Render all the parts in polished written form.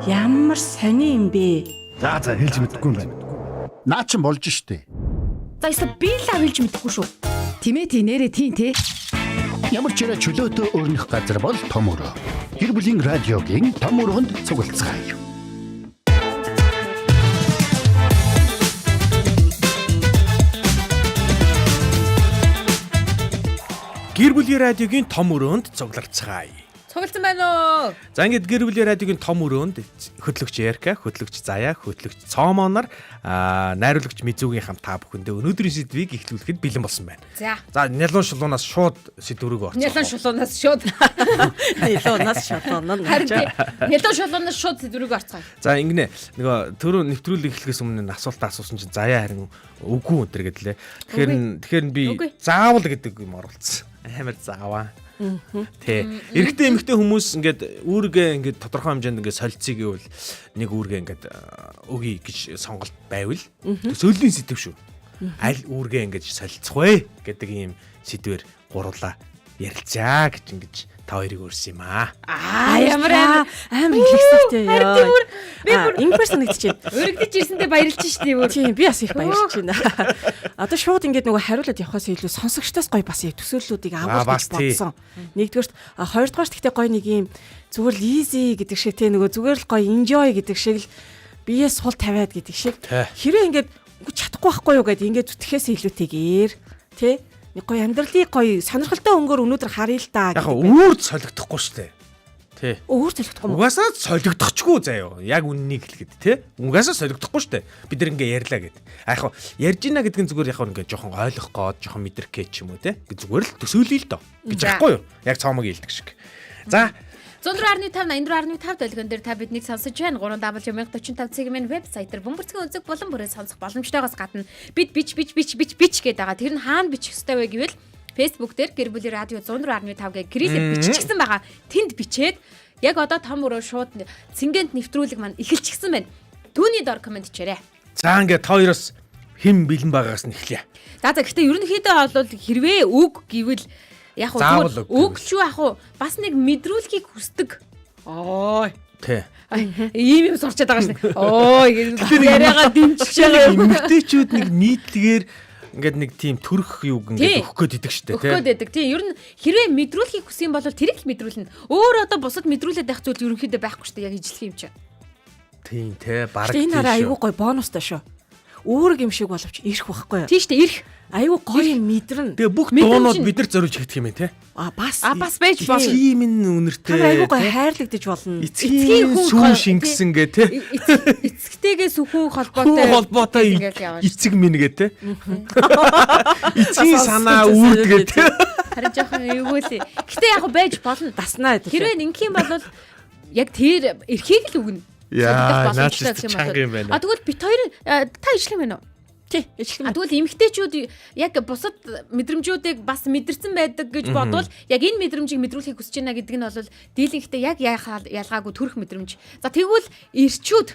Ямар сони юм бэ? За за хэлж мэдэхгүй юм байна. Наа чин болж штэ. За ёстой би л хэлж мэдэхгүй шүү. Тимээ тий нэрээ тий те. Ямар ч яриа чөлөөтөө өрнөх газар бол том өрөө. Гэр бүлийн радиогийн том өрөөнд цуглацгаая. Гэр бүлийн радиогийн том өрөөнд цугларцгаая. Цугласан байна уу? За ингээд гэр бүлийн радиогийн том өрөөнд хөтлөгч Эрка, хөтлөгч Заяа, хөтлөгч Цоомонор, найруулагч Мизүгийн хамт та бүхэндээ өнөөдрийн сэдвийг эхлүүлэхэд бэлэн болсон байна. За. За нялуун шулуунаас шууд сэдврүүгөө орцгоо. Нялуун шулуунаас шууд. Нэлуунаас шалуунаа. Харин тий. Нялуун шулуунаас шууд сэдврүүгөө орцгоё. За ингэнэ нөгөө түрүү нэвтрүүлэг эхлэхээс өмнө нь асуулт асуусан чинь Заяа харин үгүй өнтер гэдлээ. Тэгэхээр нь би Үгүй. заавал гэдэг юм оруулсан. Амар зааваа. Тэ. Эрэгтэй эмэгтэй хүмүүс ингээд үүргээ ингээд тодорхой хэмжээнд ингээд солилцъё гэвэл нэг үүргээ ингээд өгье гэж сонголт байвал сөүлийн сэдв шүү. Аль үүргээ ингээд солилцох вэ гэдэг ийм сэдвэр гурлаа ярилцаа гэж ингэж та хоёрыг өрсөн юм аа. Аа ямар амар амар хэлэхсэхтэй Харин яа. тий бүр би бүр Ингэмээр санагдчихэв. өргөдөж ирсэндээ баярлж штий бүр. Тийм би бас их баярлж байна. Одоо шууд ингээд нөгөө хариулаад явхаас илүү сонсогчдоос гоё бас яг төсөөллүүдийг Аа, авах бас гэж тий. бодсон. Нэгдүгээрт хоёрдугаарт гэхдээ гоё нэг юм зүгээр л easy гэдэг шиг те нөгөө зүгээр л гоё enjoy гэдэг шиг л биеэ сул тавиад гэдэг шиг. Тий. Хэрвээ ингээд үгүй чадахгүй байхгүй юу гэд ингээд зүтгэхээс илүүтэйгээр те нэг гоё амьдралыг гоё сонирхолтой өнгөөр өнөөдөр харъя л та Яг гэдэг. үүр солигдохгүй шүү дээ. Тий. Өөр солигдохгүй юм уу? Угаасаа солигдохчгүй заяо. Яг үннийг хэлэхэд тий. Угаасаа солигдохгүй шүү дээ. Бид нар ингээ ярьлаа гэд. А яг хав ярьж ийна гэдэг нь зүгээр яг ингээ жоохон ойлгох гээд жоохон мэдрэх гээд ч юм уу тий. Ингээ зүгээр л төсөөлөе л доо гэж За. аахгүй юу? Яг цоомог хэлдэг шиг. За 104.5 84.5 долгион дээр та биднийг сонсож байна. 3W1045 цэг мэн вебсайт дээр бөмбөрцгийн үзэг болон бүрээ сонсох боломжтойгоос гадна бид бич бич бич бич бич гэдэг байгаа. Тэр нь хаана бичих ёстой вэ гэвэл Facebook дээр гэр бүлийн радио 104.5 гэх кириллээр биччихсэн байгаа. Тэнд бичээд яг одоо том өрөө шууд цэнгэнт нэвтрүүлэг маань эхэлчихсэн байна. Түүний дор комент бичээрэй. за ингээ та хоёроос хэн бэлэн байгаагаас нь эхлэе. За за гэхдээ ерөнхийдөө бол хэрвээ үг гэвэл яг Заавал уу үг үг гэвэл. ч юу ах уу бас нэг мэдрүүлэхийг хүсдэг. Ой. Тий. Ай, Ийм юм сурчаад байгаа шнэ. Ой, яриагаа дэмжиж байгаа юм. Эмэгтэйчүүд нэг нийтлэгээр ингээд нэг тийм төрөх юуг Тий. ингээд өгөх гээд идэг шүү дээ Өгөх гээд тий. байдаг. Тийм, ер нь хэрвээ мэдрүүлэхийг хүсэх юм бол тэрийг л мэдрүүлнэ. Өөр одоо бусад мэдрүүлээд байх зүйл ерөнхийдөө байхгүй шүү дээ. Яг ижлэх юм чи. Тийм тий. Бараг Гэтэ энэ хараа тийм айгүй шүү. гоё бонустай шүү. Үүрэг юм шиг боловч ирэх байхгүй юу? Тийм шүү дээ. Ирэх. Айгүй гоё юм мэдрэн. Тэгээ бүх Мэдрэмж дуунууд нь- бид нар зориулж хийх юм тий. А бас А бас байж болно. Эцгийн минь үнэртэй. Та нар айгүй гоё тий. хайрлагдаж болно. Эцгийн хүн сүү хол- шингэсэн гэ тий. Эцэгтэйгээ сүхэн холбоотой. Хүн холбоотой Ингээл яваа шүү. эцэг минь гэ тий. Эцгийн санаа үүрдгээ тий. Харин жоохон эвгүй л. Гэтэ яг хөө байж болно. Даснаа гэдэг. Хэрвээ ингэх юм бол яг тэр эрхийг л өгнө. Яа, Солигдох наад боломжтой чи гэх юм чанга юм бол. байна. А тэгвэл бит хоёр та ижлэх юм байна уу? Тий, ижлэх А юм. тэгвэл эмэгтэйчүүд яг бусад мэдрэмжүүдийг бас мэдэрсэн байдаг гэж бодвол яг энэ мэдрэмжийг мэдрүүлэхийг хүсэж байна гэдэг нь бол дийлэнхтэй яг ялгаагүй төрөх мэдрэмж. За тэгвэл эрчүүд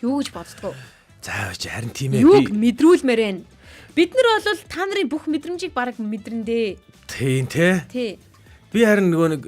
юу гэж боддгоо? За чи харин тийм ээ. Юуг Би мэдрүүлмээр байна? Бид нар бол та нарын бүх мэдрэмжийг бараг мэдрэндээ. тийм тий. Тий. Би харин нөгөө нэг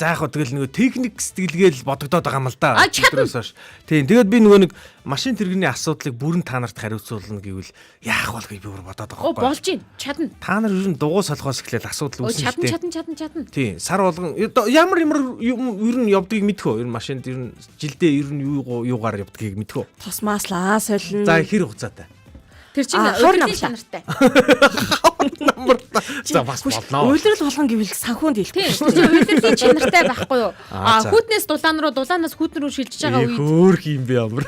за яг хөө тэгэл нөгөө техник сэтгэлгээл бодогдоод байгаа юм л да. А, чадна. Өдрөөс хойш. Тийм. Тэгээд би нөгөө нэг машин тэрэгний асуудлыг бүрэн та нарт хариуцуулна гэвэл яах бол гэж би бүр бодоод байгаа Оо байхгүй. болж гин. Чадна. Та нар ер нь дугуй солихоос эхлээл асуудал Оо үүснэ чадна л дээ. чадна чадна чадна. Тийм, сар болгон ямар ямар юм ер нь явдгийг мэдхөө. Ер нь машинд ер нь жилдээ ер нь юу юугаар явдгийг мэдхөө. Тос маслаа солино. За хэр хугацаатай. Тэр чинь А, хор улирлын намтай. чанартай. Намар. За бас болно. Улирал болгон гэвэл санхүүнд Тийм. хэлэхгүй. Тэр чинь улирлын чанартай байхгүй юу? Аа, А за. хүүтнээс дулаан руу, дулаанаас хүүтэн рүү шилжиж байгаа үед Хөөх юм би ямар.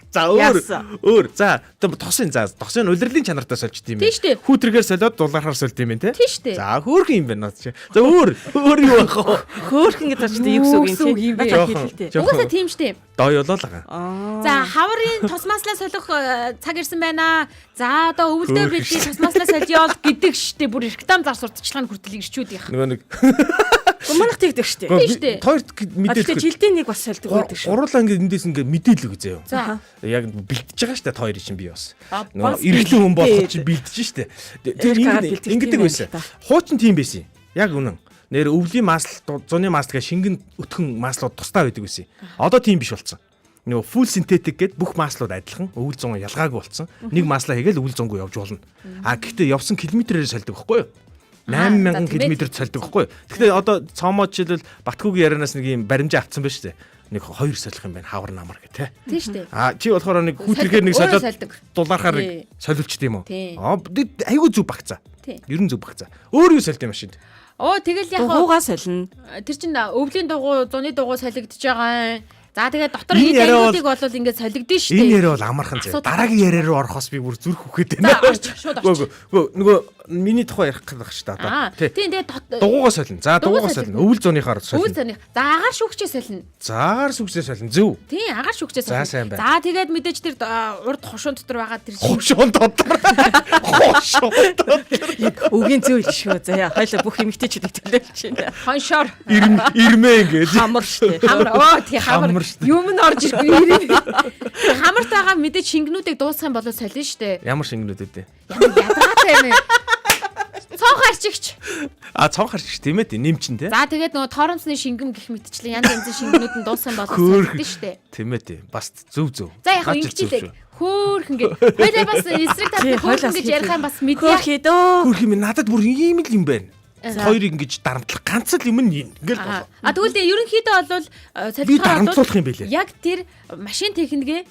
За өөр Яасан? өөр за тосын за тосын улирлын чанартай сольж дим Тийм шүү дээ. Хүүтргээр солиод дулаархаар сольд юм байна те. Тийм шүү дээ. За хөөх юм байна наад чи. За өөр өөр юу байх вэ? Хөөхөн гэж очтой юу гэсэн Юу гэсэн үг үг юм юм бэ? тий. Жоохон- Хэлэлтэй. жоохон Угаасаа тийм штэ. Дойолоо л байгаа. За хаврын тусмааслаа солих цаг ирсэн байна. За одоо өвөлдөө Хөөх бидний шүү. тусмааслаа солио л гэдэг штэ. Бүр реклам зар сурталчилгаа нь хүртэл ирчүүдийнх. Нөгөө нэг Манайх тэгдэг штэ. Тийм шүү дээ. Хоёрт А тэгэхээр мэдээлэл жилдээ нэг бас сольдог байдаг шүү. Гурлаа ингээд эндээс ингээд мэдээлэл өгөө заяа. За. Яг бэлтэж байгаа штэ та хоёрын чинь би бас. А, Нөгөө бас эргэлэн хүн бэлтээ. болох чинь бэлтэж штэ. Тэр Эргээр ингээд бэлтгэх ингэдэг тийм байсан. байна л Хуучин тийм байсан. Яг үнэн. Нэр өвлийн масл, зуны масл гэх шингэн өтгөн маслууд тусдаа байдаг байсан. Одоо тийм биш болсон. Нөгөө full synthetic гээд бүх маслууд адилхан, өвөл зун ялгаагүй болсон. Нэг маслаа хийгээл өвөл зунгүй явж болно. А гэхдээ явсан километрээр сольдог байхгүй юу? 8000 км сольдог байхгүй юу? Тэгэхээр одоо цоомоо жишээлбэл Батгүйгийн ярианаас нэг юм баримжаа авцсан байна шүү дээ. Нэг хоёр солих юм байна, хавар намар гэх те. Тийм шүү дээ. А чи болохоор нэг хүүтгэхээр нэг Өөрөө солиод сольдог. дулаархаар Тий. солиулчт юм уу? Тий. Аа айгүй зүг багцаа. Тий. Ер нь зүг багцаа. Өөр юу сольд юм машинд? Оо тэгэл яг Дугуугаа солино. тэр чин өвлийн дугуй, зуны дугуй солигдож байгаа юм. За тэгээд дотор Энэ хэд яриа бол- ангиудыг бол ингээд солигдсон шүү дээ. Энэ яриа бол амархан зэ. Асуудал. Дараагийн яриа руу орохоос би бүр зүрх үхээд байна. За, орч, шууд орч. Үгүй үгүй нөгөө миний тухай ярих гэдэг шүү дээ одоо. Аа Тий. тийм тэгээд дот- Дугуугаа солино. За Дугуй дугуугаа солино. солино. Өвөл зуныхаар өвөл солино. зуных. За агаар шүүгчээ солино. За агаар сүгсээ солино. Зөв. Тийм агаар шүүгчээ За, солино. сайн байна. За тэгээд мэдээж тэр урд хошуун дотор байгаа тэр чинь Хошуун дотор. Хошуун дотор. Үгийн зүйл шүү заяа. Хойло бүх эмэгтэйчүүдийг төлөөлж байна. хоншоор Ирмээ ингээд. Хамар штэ. хамар оо тий хамар Хамар шүү дээ. юм нь орж ирэхгүй ирээ. Тэр хамартайгаа мэдээж шингэнүүдийг дуусгах юм бол солино шүү дээ. Ямар шингэнүүд үү? Ямар ядаргаатай юм бэ? Цонх арчигч. А цонх харч тийм ээ нэмчин те. За тэгээд нөгөө торомсны шингэм гих мэтчлэн янз янзын шингэнүүд нь дуусах юм бол Хөөх. солигдсон шүү дээ. Тийм ээ тий. Бас зөв зөв. За яг Наад ингэж чи зөв хэлээ. шүү. Хөөхөн гээд. Хоёлаа бас эсрэг Тий, талд хоёлаа хөөхөн гэж ярих юм бас мэдээ. Хөөх дөө. Хөөх юм надад бүр ийм л юм байна. Хоёрыг ингэж дарамтлах ганц л юм нь ингээл болоо. А тэгвэл тэгээ ерөнхийдөө бол Би солилцохоор дарамтлуулах юм байлээ. Яг тэр машин техникээ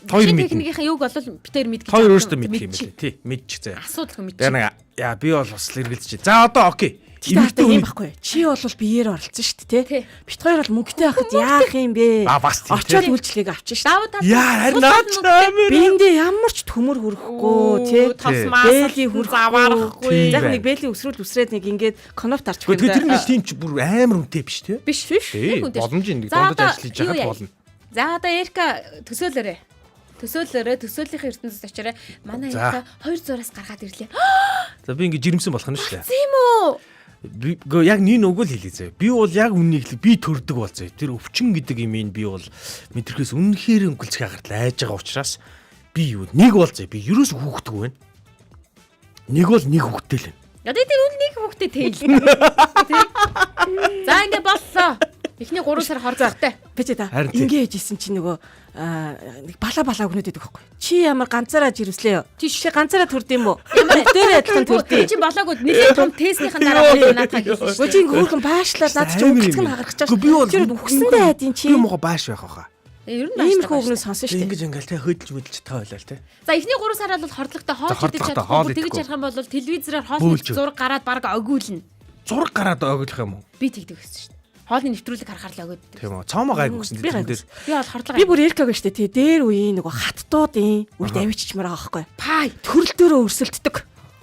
Хоёр машин мэднэ. техникийн юг бол битээр мэдгэж Хоёр өөртөө мэдэх юм байлээ. Тий, мэдчих заяа. Асуудалгүй мэдчих. Тэгээ нэг яа би бол бас л эргэлзэж. За одоо окей. Тэгтээ хартаа Эмэгтэй юм хүн байхгүй. Чи бол биеэр оролцсон шүү дээ, Тий. тэ. Бит хоёр бол мөнгөтэй байхад яах юм бэ? А, бас тийм, Очоод тий. үйлчлэгийг авчих шүү. Давуу тал. Яа харин наач амар. Биэндээ ямар ч төмөр хүрэхгүй, тий. Тос Тий. мас Бэлийн хүрхгүй. заваарахгүй. Тий. Яг нэг бэлийн өсрүүл үсрээд нэг ингээд кноп тарчих Гэхдээ юм тэр да. нэг тийм ч бүр амар үнэтэй биш тий. Биш биш. Тий, Нэг үнэтэй. боломжийн нэг За, дундаж одоо ажиллаж юу байхад яа? болно. За одоо Эрка төсөөлөөрэй. Төсөөлөөрэй, төсөөллийн ертөнцид очоорой. Манай За. Эрка хоёр зураас гаргаад ирлээ. За би ингэ жирэмсэн болох нь шүү дээ. Тийм үү? Би гөө яг нэг нөгөө л хэлье заяа. Би бол яг үннийг л би төрдөг бол заяа. Тэр өвчин гэдэг юм ин би бол мэдрэхээс үнэхээр өнгөлцгөө гартал айж байгаа учраас би юу нэг бол заяа би ерөөс хүүхдгүй байна. Нэг бол нэг хүүхдтэй л байна. Одоо тэр үл нэг хүүхдээ тэйл. Тий. За ингээ боллоо. Эхний 3 сар хорцохтой. Бич та Харин тий. ингээ ээжсэн чи нөгөө нэг бала бала өгнөд байдаг байхгүй. Чи ямар ганцаараа жирэмслээ юу? Чи ганцаараа төрд юм уу? Ямар дээр адилхан төрд. Чи болоогүй нэлээд том тестнийхэн дараа бол наадах хэлсэн шүү. Гөө чи ингээ хөөрхөн баашлаад наад чи Амар юм үгцэн байна. хагарах чаш. Үгүй, би бол Тэр үгсэндээ айдын чи. Би муухай бааш байх байхаа. Ер нь Иймэрхүү өгнөд сонсон шүү дээ. Ингэж ингээл те хөдөлж хөдөлж чадхаа байлаа л те. За эхний 3 сар бол хордлоготой хоол За, идэж хордлоготой, чадахгүй хоол бүр тэгж идэхгүй. ярих юм бол телевизээр хоол Бөөлж. зураг гараад баг огиулна. Зураг гараад оглох юм уу? Би тэгдэг гэсэн шүү дээ. Хоолны нэвтрүүлэг харахаар л огиод. Тийм үү. Цоомоо гайг өгсөн Би тэрэн гайг дээр. Би бол хордлого. Би бүр Эркаг штэ тий дээр үеийн нөгөө хаттуудын үед авчичмаар байгаа байхгүй. пай. Төрөл дөрөө өрсөлддөг.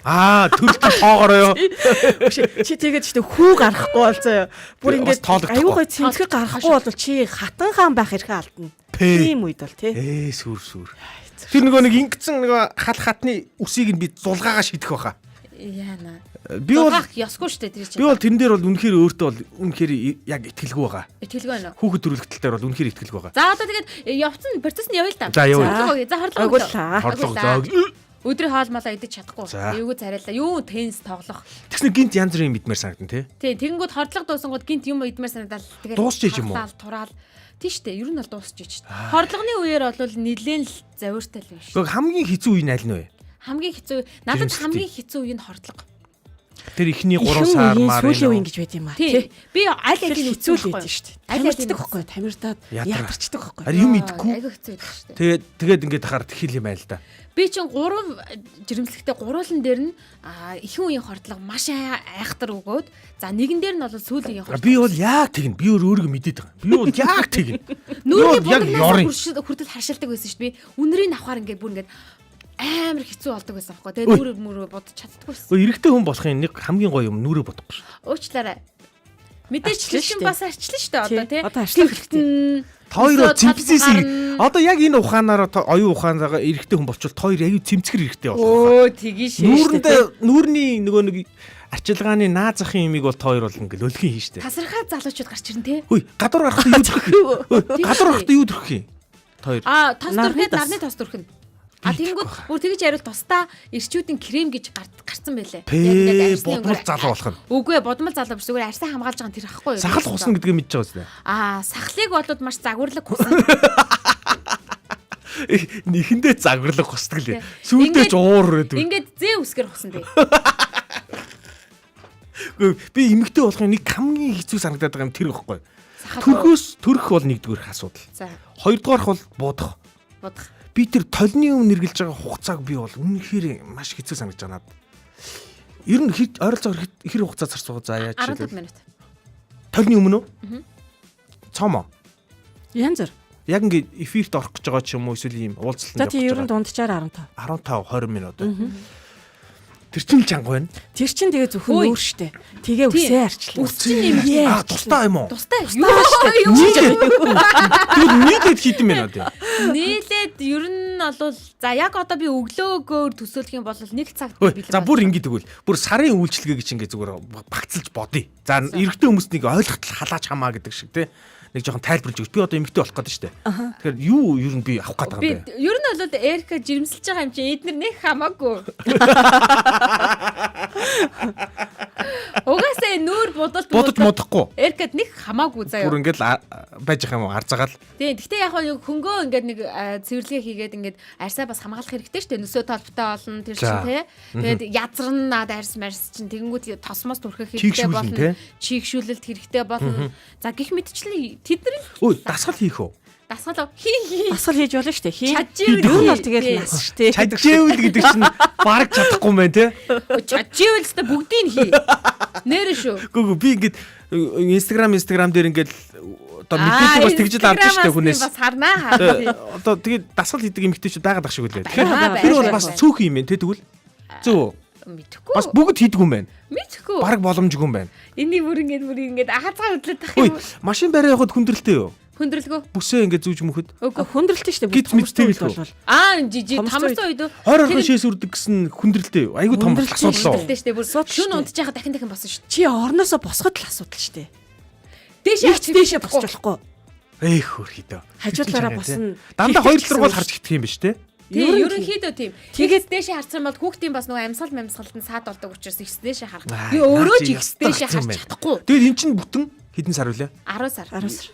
Аа, төрөлтөө тоогоороо юу? Чи тэгээд штэ хүү гарахгүй бол заяа. Бүр Бас ингээд тоологдохгүй. аюу гой цэмцэг гарахгүй бол чи хатан хаан байх эрхээ алдна. Пэ. Тийм үед бол тий. Ээ, сүр сүр. Тэр нөгөө нэг ингэсэн нөгөө хал хатны үсийг нь би зулгаагаа шидэх байхаа. Яана. Би бол Зулгаах ёсгүй шүү дээ тэр чинь. би бол тэрэн дээр бол үнэхээр өөртөө бол үнэхээр яг итгэлгүй байгаа. Итгэлгүй байна уу? Хүүхэд төрөлхтөл дээр бол үнэхээр итгэлгүй байгаа. За одоо тэгээд явцсан процесс нь явъя л да. За, явъя. Хордлого өгье. За хордлого. Агууллаа. Хордлого Агууллаа. зоог. Өдрийн хоол малаа идэж чадахгүй. За. Эвгүй царайлаа. Юу теннис тоглох. Тэгснэ гинт янз бүрийн мэдмээр санагдан тий. Тий, тэгэнгүүт хордлого дуусангууд гинт юм идмээр санагдал. Тэгээд Дуусч юм уу? харлаал, Тураал. Тий штэ, ер нь бол дуусч ич. Хордлогоны үеэр бол нилээн л завиртай л юм шүү. Гэхдээ хамгийн хэцүү үе нь аль нь вэ? Хамгийн хэцүү надад Жирэмслэлтий. хамгийн хэцүү үе нь хордлого. Тэр эхний 3 Ихэнх сар үеийн мар сүүлийн үеийн энэ гэж байт юм аа Тий. тий. Би аль Тэр алийг хэцүү л байд шүү дээ. Аль Тамирчдаг байхгүй тамирдаад Ядраа. ядарчдаг байхгүй. Ари юм идэхгүй. Айгүй хэцүү байдаг шүү дээ. Тэгээд тэгээд ингээд хахаар тэхэл юм байл л да. Би чинь 3 жирэмслэгтэй гуруулан дээр нь ихэнх үеийн хордлого маш айхтар өгөөд за нэгэн дээр нь бол сүүлийн үеийн хордлого. Би бол яг тэгнэ. Би өөр өөрийгөө мэдээд байгаа. Би бол яг тэгнэ. Нүүрний Би бол яг ёрын. бунагнаас хүртэл харшилдаг байсан шүү дээ. Би үнэрийг авахар ингээд бүр ингээд амар хэцүү болдог байсан байхгүй. Тэгээд Үй. нүрээ мөрөө бодож чаддаггүй байсан. Гэхдээ эрэгтэй хүн болохын нэг хамгийн гоё юм нүрээ бодохгүй шүү. Уучлаарай. Мэдээж Арчлаа чинь шүү бас арчлаа шүү дээ одоо тий. Одоо арчлах хэрэгтэй. Та хоёр Өсөө цэмцээс тал гарна. одоо яг энэ ухаанаараа оюун ухаанаараа эрэгтэй хүн болчвол та хоёр аюу цэмцгэр эрэгтэй болох. Өө тгий шээ. Нүүрэндээ нүүрний нөгөө нэг арчилгааны наа захын имийг бол та хоёр бол ингээл өлгийн хийн штэ. Тасархай залуучууд гарч ирнэ тий. Хүй, гадуур гарахдаа юу төрөх юм? Хүй, Гадуур гарахдаа юу төрөх юм? Та хоёр Аа тос Нарны дүрхэд тос. нарны тос дүрхэн. А тэгэнгүүт бүр тэгж яриул тусдаа эрчүүдийн крем гэж гарцсан байлээ. Пээ, бодмол залуу болох нь. Үгүй ээ, бодмол залуу биш зүгээр арьсаа хамгаалж байгаа нь тэр ахгүй юу? Сахал хусна гэдгээ мэдж байгаа үстэй. Аа, сахлыг болоод маш загварлаг хусна. Нэхэндээ загварлаг хусдаг лээ. Сүүлдээ Ингээд- ч уур өрөөд. Ингээд зээ үсгэр хусна би. Үгүй би эмэгтэй болохын нэг хамгийн хэцүү санагдаад байгаа юм тэр ихгүй. Сахал. Төрхөөс төрөх бол нэгдүгээр асуудал. За, Хоёрдугаарх бол будах. будах. Би тэр толны өмнө нэргэлж байгаа хугацааг би бол үнэхээр маш хэцүү санагдаж байгаа надад. Ер нь ойролцоогоор хэр хугацаа зарцуугаа за яаж 15 минут. Толны өмнө үү? Цомо. Янз бүр. Яг ингээд эфирт орох гэж байгаа ч юм уу эсвэл ийм За уулзалтанд тий явах ер нь гэж байгаа. дунджаар 15. 15 20 минут. Тэр чинь л чанга байна. Тэр чинь тэгээ зөвхөн Үй. нүүр штэ. Тэгээ Тий. үсээ арчлаа. Үс чинь нэмж Ээ, Аа тустай юм уу? Тустай. Юу юу Нийлээд. Тэр нийлээд хэдэн минут юм? Нийлээд ер нь бол за яг одоо би өглөөгөөр төсөөлөх юм бол нэг цагт Ой, бэлэн. за бүр ингэж тэгвэл бүр сарын үйлчлэгээ гэж ингэ зүгээр багцлж бодъё. За эрэгтэй хүмүүст нэг ойлгохтол халаач хамаа гэдэг шиг те. Нэг жоохон тайлбарлаж өгч. Би одоо эмэгтэй болох гэдэг шүү дээ. Тэгэхээр юу ер нь би авах гээд байгаа Би юм бэ? ер нь бол Эрика жирэмсэлж байгаа юм чи эднэр нэг хамаагүй. Угаасаа нүүр будалт Будаж модохгүй. Эрикад нэг хамаагүй заяа. Бүр ингээд л байж байгаа юм уу? Арзагаал. Тийм. Гэхдээ яг хаа хөнгөө ингээд нэг цэвэрлэгээ хийгээд ингээд арьсаа бас хамгаалах хэрэгтэй шүү дээ. Нөсөө толботой болно тэр За. чинь тий. Тэгээд язарна над арьс марс чинь тэгэнгүүт тосмоос түрхэх хэрэгтэй Чийгшүүлнэ, болно. тий. Чийгшүүлэлт хэрэгтэй болно. За гих мэтчлэн тэд нар л Ой, дасгал хийх үү? дасгал хий хий. Дасгал хийж болно штэ. Хийн. Чадживэл Ер нь бол хий. тэгэл Тий. нас штэ. Чаджээвэл гэдэг чинь бараг чадахгүй юм байна те. Чадживэл өстө бүгдийг нь хий. Нэрэ шүү. Гүү гүү би ингээд Instagram дээр ингээд одоо мэдээлэл бас тэгж л авч штэ хүнээс. Бас харнаа харна. Одоо тэгээд дасгал хийдэг эмэгтэйчүүд байгаад ах шиг үлээ. Тэгэхээр Байгаа, тэр бол байгаа. бас цөөхөн юм байна те тэгвэл. Зөв үү? Мэдхгүй. Бас бүгд хийдгүү юм байна. Мэдхгүй. Бараг боломжгүй юм байна. Энийг бүр ингээд бүр ингээд ахацгаа хөдлөд тах Ой, юм. машин барай явахад хүндрэлтэй юу? Хүндрэлгүй. Бүсээ ингээд зүүж мөхөд. Үгүй. Хүндрэлтэй штэ. Гиз мэд Томортой үед тэгэл үү? бол. Аа жижиг Томортой тамарсан үед үү? Хойр орхон шээс үрдэг гэсэн хүндрэлтэй юу? Айгу том Хүндрэлтэй асуудал уу? Хүндрэлтэй штэ бүр Асуудал шүн штэ. унтж байхад дахин дахин босон штэ. Чи орноосоо босгод л асуудал штэ. Дээшээ Их дээшээ босч болохгүй. Ээх хөрхийдөө. Хажуудлаараа босно. Дандаа хоёр дургуул харж хитэх юм биш те? Тийм Ер нь ерөнхийдөө тийм. Тэгээд- Тэгээд дээшээ харсан бол хүүхдийн бас нөгөө амьсгал амьсгалд нь саад болдог учраас ихс дээшээ харах. Аа, Би өөрөө ч наа чи ихс дээшээ ёстой хэцүү харж юм байна. чадахгүй. Тэгээд эн чинь бүтэн хэдэн сар үлээ? 10 сар. 10 сар.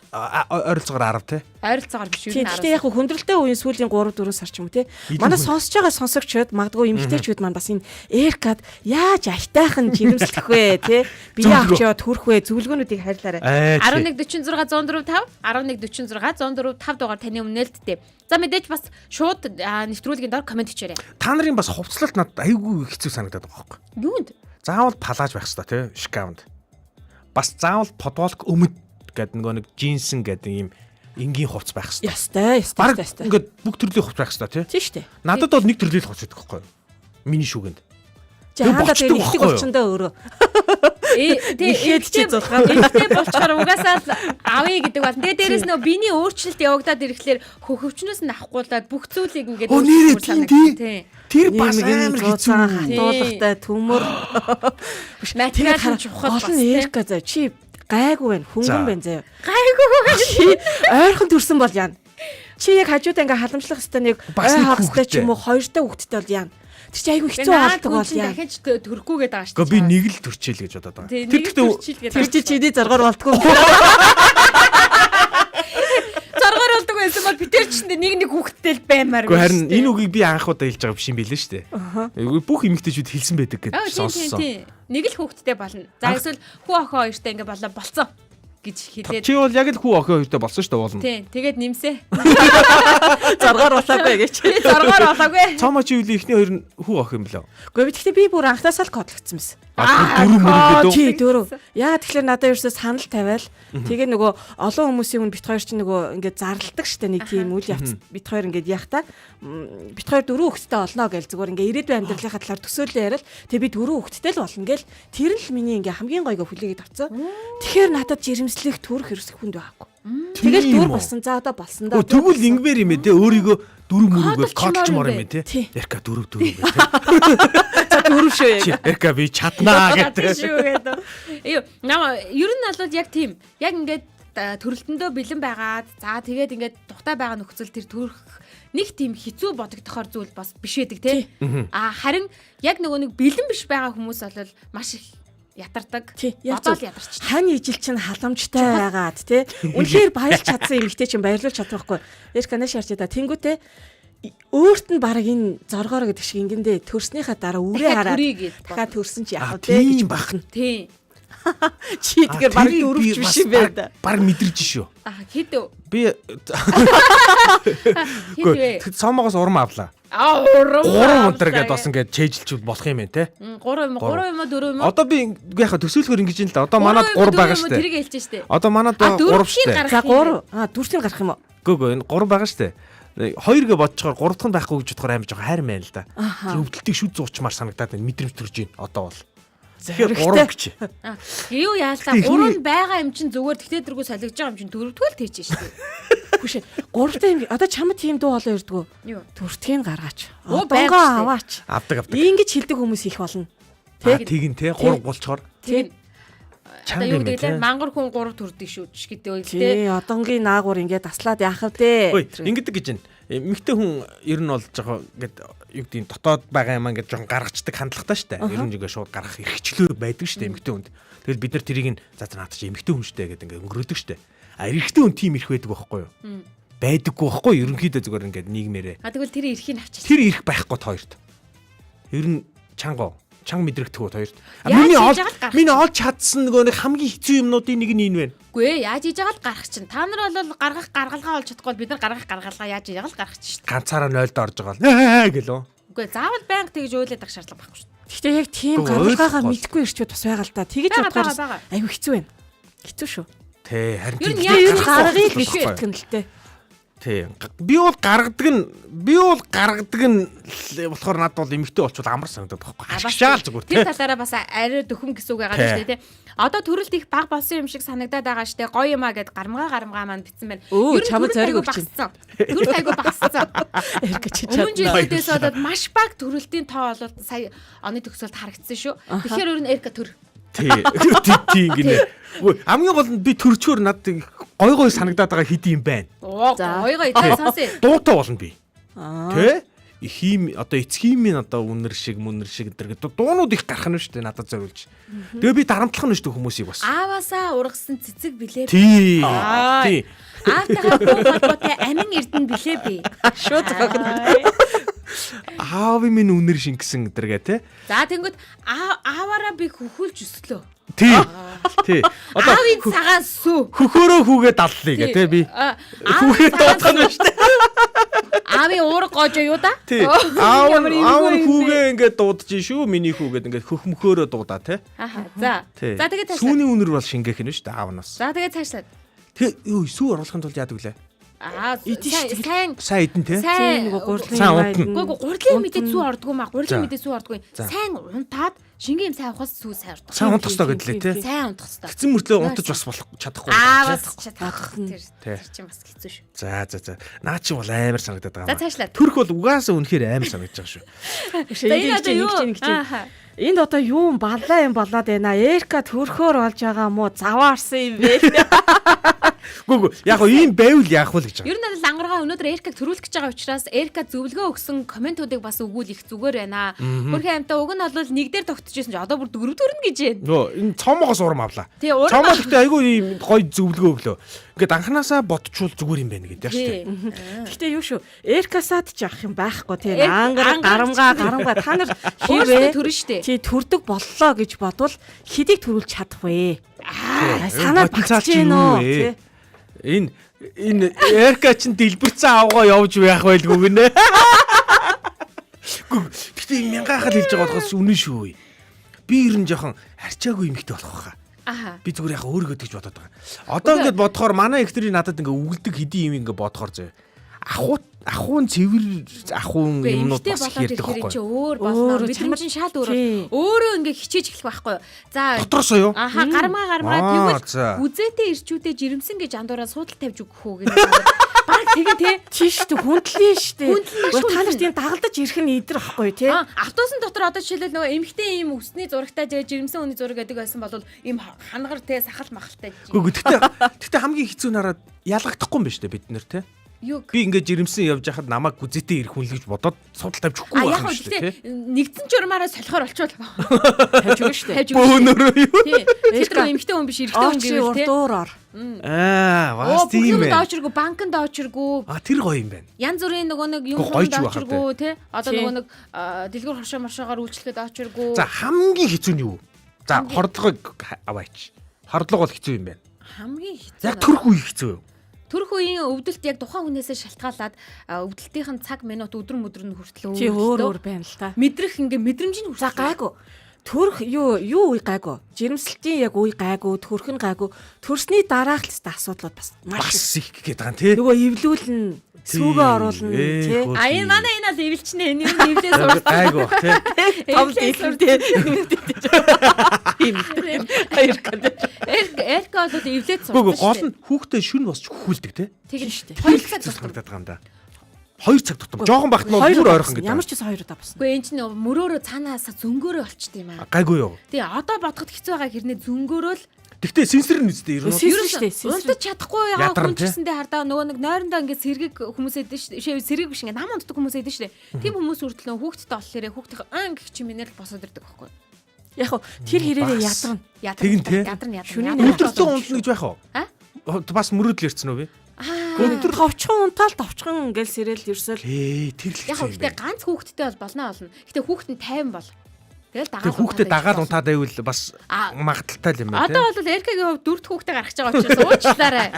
Ойролцоогоор 10 те. Ойролцоогоор биш ер Тийм нь 10 гэхдээ яг хөө хүндрэлтэй үеийн сүүлийн 3 4 сар ч юм уу те. Манай сонсож байгаа сонсогчид магадгүй эмэгтэйчүүд маань бас энэ Эркад яаж аятайхан жирэмслэх вэ те. Бие Зөвлөгөө. авч яваад хүрх вэ зөвлөгөөнүүдийг хайрлаарай. 11 46 104 5 11 46 104 5 дугаар таны өмнө нээлттэй. За мэдээж бас шууд нэвтрүүлгийн дор комент хийчээрэй. Та нарын бас хувцлалт надад айгүй хэцүү санагдаад байгаа байхгүй. Юунд? Заавал палааж байх хэрэгтэй те шкафнд. Бас заавал подволк өмд гэдэг нөгөө нэг джинсэн гэдэг ийм энгийн хувц байх хэрэгтэй. Ёстой, ёстой, Бараг ёстой. ингээд бүх төрлийн хувц байх хэрэгтэй те. Тийм шүү дээ. Надад бол нэг төрлийн хувц байдаг байхгүй юу? Миний шүүгэнд. Чи Тэр хаандаа болчдөг тэгээ нэгдэг байхгүй юу? болчондоо өөрөө. Э тий Нэхэд чи зулгаа. Эмэгтэй болчоор угаасаа л авъя гэдэг бол. Тэгээ дээрэс нөө биений өөрчлөлт явагдаад ирэхлээр хөхөвчнөөс нь авахгуулаад бүх зүйлийг ингээд Өө нэрээ өөрчлөмөр тийм санагдана. тий. Тэр бас амар хэцүү. Хатуулгатай төмөр. Материал нь чухал Гол бас нь тий. Эрка заяа чи гайгүй байна, За. хөнгөн байна заяа. Гайгүй. Чи ойрхон төрсөн бол яана. Чи яг хажуудаа ингээ халамжлах хэвээр нэг Бас ой нэг хагастай ч хүүхэдтэй. юм уу хоёртой хүүхэдтэй бол яана. Тэр чи айгүй хэцүү Наад болдог хүн бол чинь яана. дахиж төрөхгүй гэдэг байгаа шүү Гэхдээ би нэг л төрчээл гэж бодоод байгаа. Тий, Тэр нэг л гэхдээ төрчил гэдэг. Тэр чи чиний зоргоор болтгоо. Зоргоор болдог байсан бол битэр ч нэг нэг хүүхэдтэй л баймаар Гэхдээ харин энэ үгийг би анх удаа хэлж байгаа биш юм билээ шүү дээ. Бүх эмэгтэйчүүд хэлсэн байдаг гэж Аа тийм тийм сонссон. тийм. Нэг л хүүхэдтэй болно. За эсвэл хүү охин хоёртой ингээ болоо болцсон гэж хэлээд. Чи бол яг л хүү охин хоёртой болсон шүү дээ уулна. Тийм. Тэгээд нэмсэ. Зоргоор болоогүй гэж. Би зоргоор болоогүй. Цоомоо чи үл ихний хоёр нь хүү охин юм лөө. Гэхдээ би тэгтээ би бүр анхнаасаа л кодлогдсон байсан. А дөрөв мөрөг гэдэг. Тий, дөрөв. Яа тэгэхээр надад ерөөсөө санал тавиал. Тэгээ нөгөө олон хүмүүсийн өмнө бит хоёр чинь нөгөө ингээд зарладаг штэ нэг тийм үйл явц бит хоёр ингээд яах та бит хоёр дөрөв хүүхэдтэй олно гэл зүгээр ингээд ирээдүйн амьдралынхаа талаар төсөөлөө яриад тэгээ би дөрөв хүүхэдтэй л болно гэл тэр нь л миний ингээд хамгийн гойгоо хүлээгээд авцсан. Тэгэхээр надад жирэмслэх төрөх ерөөсөх хүнд байхгүй. Тэгэл Тийм дүр үү? болсон. За одоо болсон да. Өө тэгвэл ингэмээр юм ээ те өөрийгөө дөрөв мөрөөгөө Кодлчмоор кодлчмоор юм юм ээ те. Тий. Эрка дөрөв дөрөв гэх те. За дөрөв шүү яг. Чи Эрка би чаднаа Чадна гэдэг. шүү гэдэг. Юу, нам ер нь бол яг тийм. Яг ингээд төрөлтөндөө бэлэн байгаад за тэгээд ингээд тухтай байгаа нөхцөл тэр төрөх нэг тийм хэцүү бодогдохоор зүйл бас биш байдаг тий. А харин яг нөгөө нэг бэлэн биш байгаа хүмүүс бол маш их ятардаг. Тий, яг Бодоол зөв. ядарч. Хань ижил чинь халамжтай байгаад тий. Үнэхээр баярлж чадсан эмэгтэй чинь баярлуулж чадахгүй. Эрка нэш харж та тэнгүүтээ өөрт нь баг энэ зоргоор гэдэг шиг ингэндээ төрснийхаа дараа үрээ Дахиад хараад төрье гэж дахиад төрсөн чи А яах вэ гэж тийм бахна. Тий. Чи тэгэхээр баг дөрвч биш юм байна да. Баг мэдэрч шүү. А хэд вэ? Би Хэд вэ? Цомоогоос урам авлаа. А урам. 3 унтар гэдээ бас ингээд чэйжилж болох юм байна те. 3 юм уу? 3 юм уу? 4 юм уу? Одоо би яг төсөөлөхөр ингэж юм л да. Одоо манад 3 байгаа шүү дээ. Тэрийг хэлж штэ. Одоо манад А, 3 дөрөвдгийг шүү дээ. гаргах За юм бэ? 3 а дөрвтийг гарах юм уу? Гөө гөө энэ 3 байгаа шүү дээ. Хоёр гэ бодцохоор 3 дахь нь байхгүй гэж бодохоор амар жоохон хайр мэн л да. Тэр өвдөлтийг шүд зуучмаар санагдаад байна. Мэдрэмж төрж байна одоо бол. Тэгэхээр 3 гэж. А, Юу яалаа? Гэхдээ 3 нь байгаа юм чинь зүгээр тэгтээ дэргүү солигдож байгаа юм чинь дөрөвдүгээр л тийч штэ. Хүш. Гуравтай юм. Одоо чамд тийм дуу хоолой ирдгүү. Юу? Дөрвтгийг гаргаач. Оо, Одонгоо байг штэ. аваач. Авдаг авдаг. Ингэж хэлдэг хүмүүс их болно. Тэ тэгин те 3 гулчхоор Тийм. Одоо чанга юу юм гэдэг те. лээ? Мангар хүн 3 төрдөг шүү ч гэдэг үйл Тий, те. одонгийн наагур ингээд таслаад яах вэ? Ой, ингэдэг гэж байна. Эмэгтэй хүн ер нь бол жоохон ингээд юу гэдэг нь дотоод байгаа юм ингээд жоохон гаргацдаг хандлагатай штэ. Ер нь ингээд шууд гаргах эрхчлөө байдаг штэ эмэгтэй хүнд. Тэгэл бид нар тэрийг нь за за наад чи эмэгтэй хүн штэ гэдэг ингээд өнгөрөөдөг штэ. А эрэгтэй хүн тийм эрх байдаг байхгүй юу? Байдаггүй байхгүй юу? Ерөнхийдөө зүгээр ингээд нийгмээрээ. А тэгвэл тэр эрхийг авчиж. Тэр эрх байхгүй та хоёрт. Ер нь чанга чанга мэдрэгдэх үү та хоёрт. А Яаж миний хийж олж байгаа л гарах миний олж чадсан нөгөө нэг хамгийн хэцүү юмнуудын нэг нь энэ байна. Үгүй ээ, яаж хийж байгаа л гарах чинь. Та нар бол гаргах гаргалгаа олж чадахгүй бол бид нар гаргах гаргалгаа яаж хийж байгаа л гарах чинь шүү дээ. Ганцаараа 0-д орж байгаа л «Аа» гэлөө. Үгүй ээ, заавал байнга тэгж уйлаад ах шаардлага байхгүй шүү дээ. Гэхдээ яг тийм Үгүй, гаргалгаагаа ойлгохгүй. мэдгүй ирчүүд бас байгаа л да. Тэгэж Байгаа, бодохоор байгаа, байгаа. аюу хэцүү байна. Хэцүү шүү. Тэ харин Ер нь тийм. яаж Ер нь гаргах гаргыг байхгүй гэж юу? бодох юм л дээ. Тий. Би бол гаргадаг нь би бол гаргадаг нь л болохоор надад бол эмэгтэй болчвол амар санагдаад байгаа байхгүй. Ашигшаал зүгээр Тэр тий. талаараа бас арай дөхөм гэсэн үг байгаа Тий. шүү дээ тий. Одоо төрөлт их баг болсон юм шиг санагдаад байгаа шүү дээ. Гоё юм а гэд гармгаа гармгаа маань битсэн байна. Өө, Ер нь чамд төрөлт зориг айгүй өгч байна. багассан. Төрөлт айгүй багассан. Эрка чи Өмнө чадна. жилүүдээс болоод маш бага төрөлтийн тоо болоод сая оны төгсгөлд харагдсан шүү. Тэгэхээр ер нь Эрка төр. Тий. Тий тий ингэнэ. Үгүй хамгийн гол нь би төрчөөр надад гой гой санагдаад байгаа хэд юм байна. Оо За. гоё гоё та сонсъё. Дуутай болно би. Аа. Тэ? Хим одоо эцгийн одоо үнэр шиг мүнэр шиг энэ гэдэг дуунууд их гарах нь шүү дээ надад зориулж. Тэгээ би дарамтлах нь шүү дээ хүмүүсийг бас. Ааваасаа ургасан цэцэг билээ. Тий. Аа. Тий. Аавтайгаа бүх холбоотой амин эрдэнэ билээ би. Шууд зохино. Аавын минь үнэр шингэсэн гэтэргээ тэ. За тэнгүүд ааваараа би хөхүүлж өслөө. Тий. Тий. Одоо Аавын цагаан сүү. хөхөөрөө хүүгээ даллаа гэ тэ би. Хүүгээ дуудах нь шүү дээ. Аавын уурга гоожоо юу да? Тий. Оо, Аав ямар аав эвгүй юм бэ? хүүгээ ингээд дуудаж шүү миний хүүгээд ингээд хөх мөхөөрөө дуудаа тэ. Аха. За. Тий. За тэгээд цаашлаа. Сүүний үнэр бол шингээх нь шүү дээ аав нас. За тэгээд цаашлаа. Тэгээ юу сүү оруулахын тулд яадаг лээ? Аа Идэн сайн шүү дээ. сайн Сайн идэн тэ. Тийм сайн нөгөө гурлын Сайн юм унтна. айдна. Үгүй үгүй гурлын мэдээ Унтна. сүү ордгоо маа. За. Гурлын мэдээ сүү ордгоо. За. Сайн унтаад шингэн юм сайн ухаас сүү сайн ордог. Сайн унтах ёстой гэдлээ тэ. Тийм, Сайн унтах ёстой. Тэгсэн мөртлөө унтаж бас болох чадахгүй. Аа тэ. бас чадах. Тэр Тий. тэр чинь бас хэцүү шүү. За за за. Наа чи бол амар санагдаад байгаа За юм. цаашлаа. Төрх бол угаасаа үнэхээр амар санагдаж байгаа шүү. Биш, За энэ Ингэж одоо юу? ингэж ингэж. Ааха. Энд одоо юу юм баллаа юм болоод байна. Эрка төрхөөр болж байгаа мó заваарсан юм бэ. Үгүй үгүй. Яг гоо ийм байвал яах вэ гэж байгаа. Ер нь бол ангаргаа өнөөдөр Эркаг төрүүлэх гэж байгаа учраас Эрка зөвлөгөө өгсөн комментуудыг бас өгвөл их зүгээр байна. Хөрхэн амтаа уг нь бол нэг дээр тогтчихсон чи одоо бүр дөрөв төрнө гэж байна. Нөө энэ цомоогоос урам авлаа. Тий, урам Цомоо гэхдээ айгүй ийм гоё зөвлөгөө өглөө. Ингээд анханасаа бодчвол зүгээр юм байна гэдэг шүү дээ. Гэхдээ юу шүү. Эркасаад ч явах юм байхгүй тийм. Эрк- Ангар ангарч гарамгаа гарамгаа та нар Өөрсдөө хэрвээ төрнө штэ. Чи төрдөг боллоо гэж бодвол хэдийг төрүүлж чадах вэ? Тий. Санаа Потенциал багтж чинь гин юу үү? вэ? Тий. Энэ энэ Эрка чинь дэлбэрсэн авгаа явж байх байлгүй гинэ. Үгүй гэхдээ энэ мянгаахал хэлж байгаа болохоос үнэн шүү. Би ер нь жоохон харчаагүй юмхтэй болох байхаа. Аха. Би зүгээр яг өөрийгөө тэгж бодоод байгаа. Одоо ингээд бодохоор манай ихтэрийн надад ингээ үгэлдэг хэдийн юм ингээ бодохоор зөө. Ахуу ахуун цэвэр ахуун Үгүй юмнууд эмэгтэй бас болоод их ярьдаг ирэхээр байхгүй. чи өөр болно. Өөр, Мэдрэмж чамд- нь шал өөр. Тий. Өөрөө ингээ хичээж эхлэх байхгүй юу? За Дотроосоо юу? Аха гармаа гармаа Аа, тэгвэл за. үзээтэй ирчүүдээ жирэмсэн гэж андуураа суудал тавьж өгөх үү гэдэг. Бараг Тэгээ тий. Тийш үү хүндлэн штэ. Хүндлэн, маш Та нарт хүндлэн. юм дагалдаж ирэх нь идэр ахгүй тий. А автобусын дотор одоо жишээлбэл нөгөө эмхтэй ийм өсний зурагтай жээ жирэмсэн хүний зураг гэдэг байсан бол ийм хангар те сахал махалтай. Үгүй гэхдээ хамгийн хэцүү нь хараад ялгагдахгүй юм байна шүү дээ бид нэр те. Юу Би ингээд жирэмсэн явж хахад намайг гүзээтэй ирэх хүн л гэж бодоод судал тавьж өгөхгүй А байх яг юм хөө шүү дээ гэхдээ те. нэгдсэн журмаараа солихоор болчвол Тавьж өгнө штэ. тавьж өгнө. Бөөнөрөө юу? Тий. Тэр рүү эмхтэй хүн биш эрэгтэй хүн Очи гэвэл тий. урдуур ор. Аа, Оо бас бүх тийм юмд байна. очиргүй, банкнд очиргүй, А тэр гоё юм байна. янз бүрийн нөгөө нэг юм Үгүй, гоё ч хурд байх очиргүй тий. Одоо Тий. нөгөө нэг дэлгүүр хоршоо моршоогоор үйлчлэхэд очиргүй. За хамгийн хэцүү нь юу? За хордлогыг аваач. Хордлого бол хэцүү юм байна. Хамгийн хэцүү. Яг төрөх үе хэцүү юу? Төрөх үеийн өвдөлт яг тухайн хүнээсээ шалтгаалаад өвдөлтийнх нь цаг минут өдөр мөдөр нь хүртэл Чи өөр өөр байна л та. Мэдрэх ингээ мэдрэмж нь За хүртэл. гайгүй. Төрөх юу үе гайгүй. Жирэмслэлтийн яг үе гайгүй, төрөх нь гайгүй. Төрсний дараах л хэвээр асуудлууд бас маш их. Бас их гээд байгаа юм тий. Нөгөө эвлүүлнэ, сүүгээ оруулна тий. А энэ манай энэ бол эвэлчнэ энэ юм эвлээ сурсан. Гайгүй бах тий. Том дэлэн тий. Ийм хоёр гэнэ. Эрка бол эвлээд сурсан. Үгүй гол нь хүүхдээ шүн босч хөхүүлдэг тий. тэгэн шүү дээ. Хоёр цаг тутам. Санагдаад байгаа юм да. 2 цаг тутам. Жохон багт нь бол Хоёр бүр удаа ойрхон босно. гэдэг. Ямар ч гэсэн хоёр удаа босно. Үгүй энэ чинь мөрөөрөө цаанаасаа зөнгөөрөө болчт юм аа. Гайгүй юу? Тий одоо бодоход хэцүү байгаа хэрнээ зөнгөөрөө л Тэгтээ сенсор нь үстэй ер нь. Сенсор шүү дээ, сенсор. Унтаж чадахгүй байгаа Ядарна, хүн ч тий. гэсэндээ хардаа нөгөө нэг нойрондоо ингээд сэргийг хүмүүс эдэн шүү дээ. Сэргийг биш ингээд нам унтдаг хүмүүс эдэн шүү дээ. Тийм хүмүүс хүртэл нөгөө хүүхдтэй болохоор хүүхдийн ан гэх чимээнээр л босоод ирдэг байхгүй юу? Яг хөө тэр хэрээрээ Бас. ядарна. Ядарна. Тэгин, тий. Ядарна ядарна. Шөнийн ядарна. Өдөртөө унтна гэж байх уу? А? Бас мөрөөдөл ирсэн үү би? Аа. Өдөр товчхон унтаал товчхон ингээл сэрэл ерсөл Ээ тэр л Яг хэцүү юм гэхдээ байна. ганц хүүхэдтэй бол болно олно. Гэтэ хүүхэд нь 50 бол. Тэгэл дагаад Тэр хүүхдээ унтаад дагаад байж унтаад байвал бас А. магадaltaй л юм байна Одоо тий. бол Эркагийн хувьд дөрөвт хүүхдээ гаргаж байгаа учраас уучлаарай.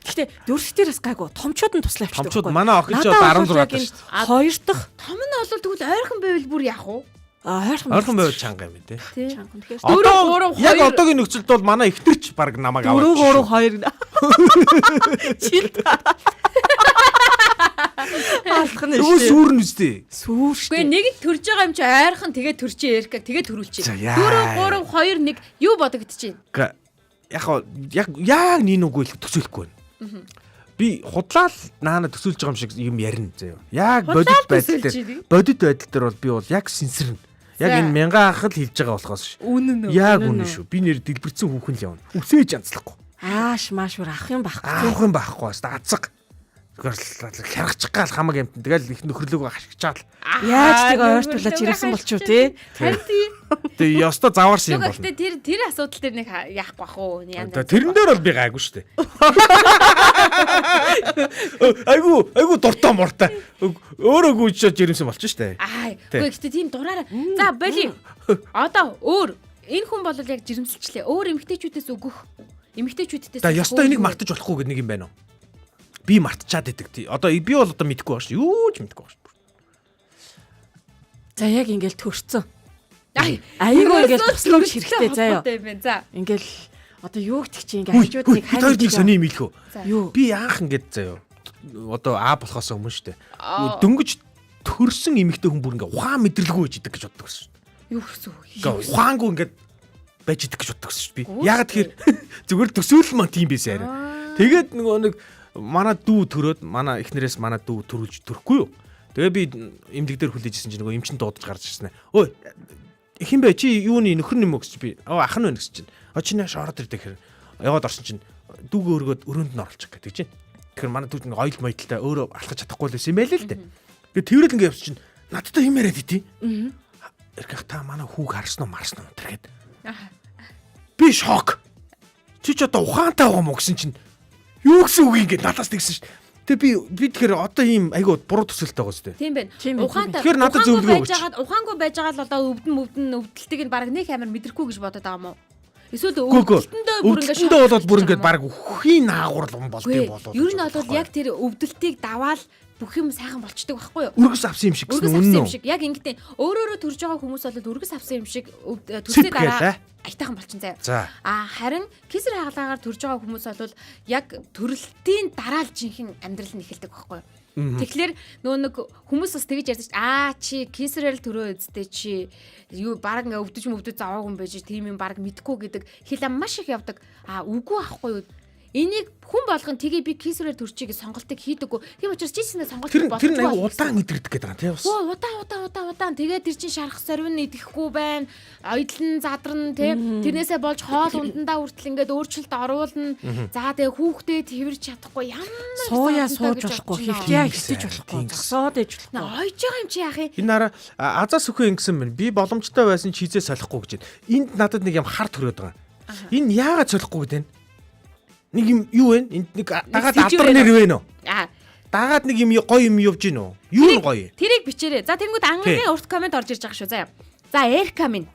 Гэтэ дөрөвтөр бас гайгүй. Томчууд нь туслаа авчдаг. Томчууд байхгүй. манай охин ч Надад одоо бол 16 яг таа энэ шүү дээ. Хоёр дахь Том нь бол тэгвэл ойрхон байвал бүр яах вэ? ойрхон Ойрхон байвал чанга юм тий. Тий. Чанга үнэхээр. Дөрөв, Одоо гурав, яг хоёр. одоогийн нөхцөлд бол манай ихтэрч баг намайг аваад. 4 3 2 Чил. Алах нь Нөгөө шүү. сүр нь үстэй. Сүүр шүү. Үгүй нэг нь төрж байгаа юм чи ойрхон тэгээ төрчээ Эрка тэгээ төрүүлчихэ. За, яа. 4 3 2 1 юу бодогдчихээн? Яг яг яг нин үгүй л төсөөлөхгүй байна. Би худлаа л наана төсөөлж байгаа юм шиг юм ярина заяа. Яг Худлаа бодит л байдал төсөөлж дээр байна. бодит байдал дээр бол би бол яг сенсэрнэ. Яг За. энэ мянган анх л хэлж байгаа болохоос ш. Үнэн үү? Яг Үнэн үнэн үү? шүү. Би нэр дэлбэрсэн хүүхэн л явна. Үсээж янзлахгүй. Ааш мааш бүр авах юм байхгүй. Аах юм байхгүй бас азаг. Зүгээр л хяргачих гал хамаг юмтан. Тэгэл их нөхөрлөөгөө хашгичаал. Яаж тэг ойртуулаад жирэмсэн болчих уу те? Харин тий. Тэгээ ёстой заваарсан юм Нөгөө болно. гэтээ тэр тэр асуудал дээр нэг яахгүй бах уу? Янз Одоо тэрэн дээр бол би гайгүй шүү дээ. Айгу айгу дуртай муртай. Өөрөө гүйж жирэмсэн болчих шүү дээ. Аа, Тий. үгүй гэтээ тийм дураараа. За, боли. Одоо өөр энэ хүн бол яг жирэмсэлчлээ. Өөр эмгтээчүүдээс өгөх. Эмгтээчүүдээс За ёстой энийг мартаж болохгүй гэдэг нэг юм байна уу? Би мартчаад идэг тий. Одоо би бол одоо мэдэхгүй байгаа шүү. Юу ч мэдэхгүй байгаа шүү. За яг ингээл төрцөн. Ай, Айгүй ингээл тусламж хэрэгтэй заяа. юм байна. За. Ингээл одоо юу гэдэг чи ингээ Хүй, хажууд хүй, нэг бид хоёр нэг сони юм хэлэх үү? Юу? Би анх ингээд заяа. Одоо А болохоос өмнө шүү дээ. Дөнгөж төрсөн эмэгтэй хүн бүр ингээ ухаан мэдрэлгүй байж идэг гэж боддог гэсэн шүү. Юу гэсэн үг? Ингээ ухаангүй ингээд байж идэг гэж боддог гэсэн шүү би. Яагаад тэгэхээр зүгээр төсөөлөл маань тийм байсан арай. Тэгээд нөгөө нэг манай дүү төрөөд манай эхнэрээс манай дүү төрүүлж төрөхгүй юу? Тэгээ би эмнэлэг дээр хүлээжсэн чинь нөгөө эмчин дуудаж гарч ирсэн. Ой хин бэ чи юуны нөхөр юм уу гэсэн чи би. Оо ах нь байна гэсэн чинь. О чи нааш ороод ирдэг хэрэг. Яваад орсон чинь дүүгээ өргөөд өрөөнд нь оруулчих гэдэг чинь. Тэгэхээр манай дүү нэг ойл моёлтой өөрөө алхаж чадахгүй л байсан юм байл л дээ. Тэгээ тэрэл ингээ явсан чинь надтай юм яриад итий. Эргэх та манай хүүг харсан уу марсан уу тэр гээд. Би шок. Чи ч одоо ухаантай байгаа мó гэсэн чинь юу гэсэн үг ингэ надаас тэгсэн шүү. Тэгээ би тэгэхээр одоо ийм айгу буруу төсөөлттэй байгаа зү. Тийм байна. Тийм байна, Ухаантай. Тэгэхээр надад ухаангүй зөвлөгөө байж өгөөч. байгаад ухаангүй байж байгаа л одоо өвдөн мөвдөн өвдөлтийг нь баг нэг амар мэдрэхгүй гэж бодоод байгаа юм уу? Эсвэл Үгүй үгүй. өвдөлтөндөө бүр ингээд Өвдөлтөндөө болоод бүр ингээд баг үхийн наагур юм болд юм болоо. Ер нь бол яг тэр өвдөлтийг даваал бүх юм сайхан болчдөг байхгүй юу? өргөс авсан юм шиг гэсэн Өргөс үнэн авсан юм үү? шиг. Яг ингэдэй өөрөөрөө төрж байгаа хүмүүс бол өргөс авсан юм шиг төрсний Сэп дараа гээл, э? аятайхан болчин заяа. За. А харин кесар хагалгаагаар төрж байгаа хүмүүс бол яг төрөлтийн дараа л жинхэнэ амьдрал нь эхэлдэг байхгүй юу? Тэгэхээр нөгөө нэг хүмүүс бас тэгж ярьдаг шүү дээ. Аа чи кесарээр л төрөө үсттэй чи юу баг ингээ өвдөж мөвдөж зовоог юм байж тийм юм баг мэдхгүй гэдэг хил ам маш их явдаг. А үгүй ахгүй юу? Энийг хүн болгон тгий би кисрээр төрчийг сонголтыг хийдэггүй. Тийм учраас чи ч гэсэн сонголт Тэр боломжгүй. тэр нь айгу удаан идэрдэг гэдэг байгаа тий бас. Оо удаан удаан удаан удаан тэгээд тэр чин шарах сорвин идэхгүй байна. Ойдлон задарна тий. Тэрнээсээ болж хоол ундандаа хүртэл ингээд өөрчлөлт оруулна. За тэгээ хүүхдээ тэрвэрч чадахгүй ямар Сууяа зовлонтой сууж гэж болохгүй, бодчихно. хөвтяа хөвтөж болохгүй, Тийм. зогсоод иж болохгүй. Ойж байгаа юм чи яах юм? Энэ нараа азаа сүхээ ингэсэн байна. Би боломжтой байсан ч хизээ солихгүй гэж байна. Энд надад нэг юм хар төрөөд байгаа. Энэ яагаад солихгүй гэдэг вэ? Нэг юм юу вэ? Энд нэг дагаад сэжүүр алдар нэр вэ нөө? Аа Дагаад нэг юм гоё юм явж гин үү? Юу нь гоё? Тэрийг бичээрэй. За тэнгууд ангагийн урт комент орж ирж байгаа шүү заяа. За Эрка минь.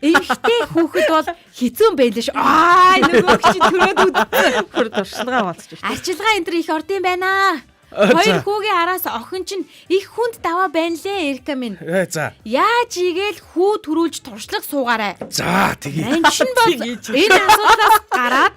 Эмэгтэй хүүхэд бол хэцүү юм байлээ шүү. Аа нөгөө чи төрөөд үдсэн. Хөр дуршилгаа болчих шүү. Арчилгаа энэ төр их орд юм байна. Хоёр хүүгийн араас охин чинь их хүнд даваа байна лээ Эрка минь. Э за. Яаж игээл хүү төрүүлж туршлага суугаарай. За тэгье. Манчин бол энэ асуудлаас гараад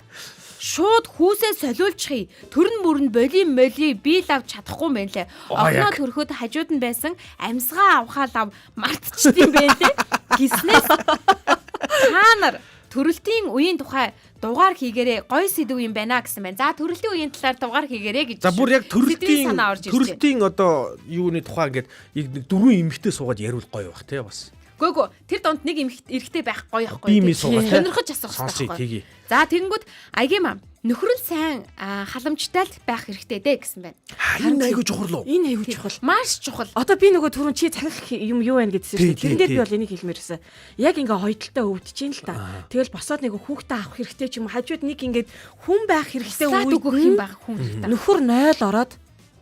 шууд хүүсээ солиулчихъя. Төрн мөрн боли моли би л авч чадахгүй юм байна лээ. Аа, Охиноо яг. төрөхөд хажууд нь байсан амьсгаа авахаа лав мартчихдсан байх лээ. Гиснээс та нар төрөлтийн үеийн тухай дугаар хийгээрээ гой сэдв юм байна гэсэн байна. За төрөлтийн үеийн талаар дугаар хийгээрээ гэж. За бүр яг сэдвийн төрөлтийн санаа орж ирж байна. төрөлтийн одоо юуны тухай ингээд яг нэг дөрвөн эмэгтэй суугаад яриул гоё байх тий бас. Гөө гөө тэр донд нэг эрэгтэй байх гоё ихгүй. Би ми суугаад тий. Сонирхож асуух хэрэгтэй Сонсъё, байхгүй. тэгье. За тэгэнгүүт аягийн мам нөхөр нь сайн халамжтай л байх хэрэгтэй дээ гэсэн байна. Энэ айгуу чухал уу? Энэ аюу чухал. Маш чухал. Одоо би нөгөө түрүүн чи цахих юм юу байна гэдсэн Тий, шүү дээ. Тэрэн дээр тий, би бол энийг хэлмээрсэн. Яг ингээ хоёдолтой өвдөж ин л та. Тэгэл босоод нэг хүүхдээ авах хэрэгтэй ч юм уу. Хажууд нэг ингээд хүн байх хэрэгтэй Туслаад үед өгөх юм байх хүн хэрэгтэй. Нөхөр 0 ороод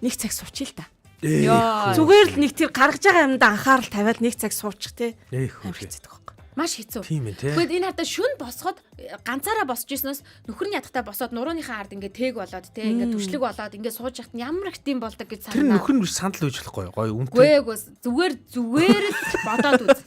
нэг цаг суучих л та. Йоо. Зүгээр л нэг тэр гаргаж байгаа юмдаа анхаарал тавиад нэг цаг суучих те. Ээх Амар хүү. хэцүү байхгүй. Маш хэцүү. Тийм ээ, тий. Тэгэхэд энэ хардаа шүн босоход ганцаараа босч ирснээс нөхөр нь ядахтаа босоод нурууныхаа ард ингээ тээг болоод те ингээ түшлэг болоод ингээ сууж яхад нь ямар их тийм болдог гэж Тэр санаа. нөхөр нь биш сандал үйж болохгүй гоё үнэтэй. Гүй ээ зүгээр зүгээр л бодоод үз.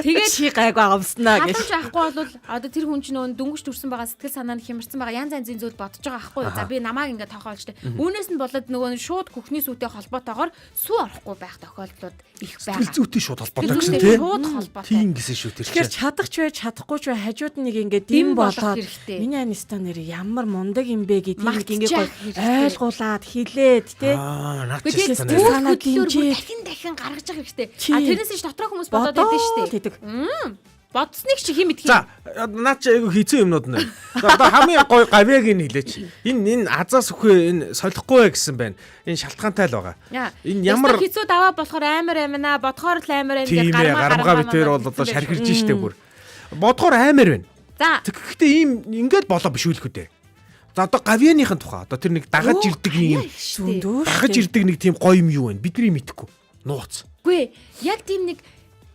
Тэгээд Чи гайгүй авснаа гэж. халамж авахгүй бол одоо тэр хүн чинь нөгөө дөнгөж төрсэн байгаа сэтгэл санаа нь хямарсан байгаа янз янзын зүйл бодож байгаа байхгүй юу. За би намааг ингээ тохиолж тэ. Үүнээс нь болоод нөгөө нь шууд бүхний сүйтэй холбоотойгоор сүү орохгүй байх тохиолдлууд их байгаа. Сэтгэл зүйтэй шууд холбоотой Сэтгэл гэсэн зүйтэй тий. шууд холбоотой. Тийм гэсэн шүү тэр Тэгэхээр чинь. чадах ч бай, чадахгүй ч бай хажууд нь нэг ингээд Дэм дэм болох болоод хэрэгтэй. миний аниста нэр ямар мундаг юм бэ гэдгийг нэг ингээд Магтчих гоё хэрэгтэй. ойлгуулад хилээд те. Аа наад Гэхдээ чи тэр сэтгэл сэтгэл санаа хөдлөлөөр бүр дэмжиж. дахин дахин гаргаж явах хэрэгтэй. Чи. А тэрнээс ч дотроо хүмүүс бодоод байдаг шүү дээ. гэдэг. Бодсныг чи хэн мэдх юм? За наад чи айгу хэцүү юмнууд нэ. За одоо хамгийн гоё гавьяаг нь хэлээч. Энэ энэ азаа сүхээ энэ солихгүй вэ гэсэн байна. Энэ шалтгаантай л байгаа. Яа. Энэ ямар Ёстой хэцүү даваа болохоор амар амина, бодохоор л амар амин тийм гэж ээ гарамгаа битэр бол одоо шархирж штэ бүр. Бодгоор амар байна. За Тэгэхдээ ийм ингээд болоо биш үлэх үү. За одоо гавьяаныхын тухай одоо тэр нэг дагаж ирдэг нэг юм Зөндөө дагаж ирдэг нэг тийм гоё юм юу вэ? Бидний мэдэхгүй. Нууц. Үгүй яг тийм нэг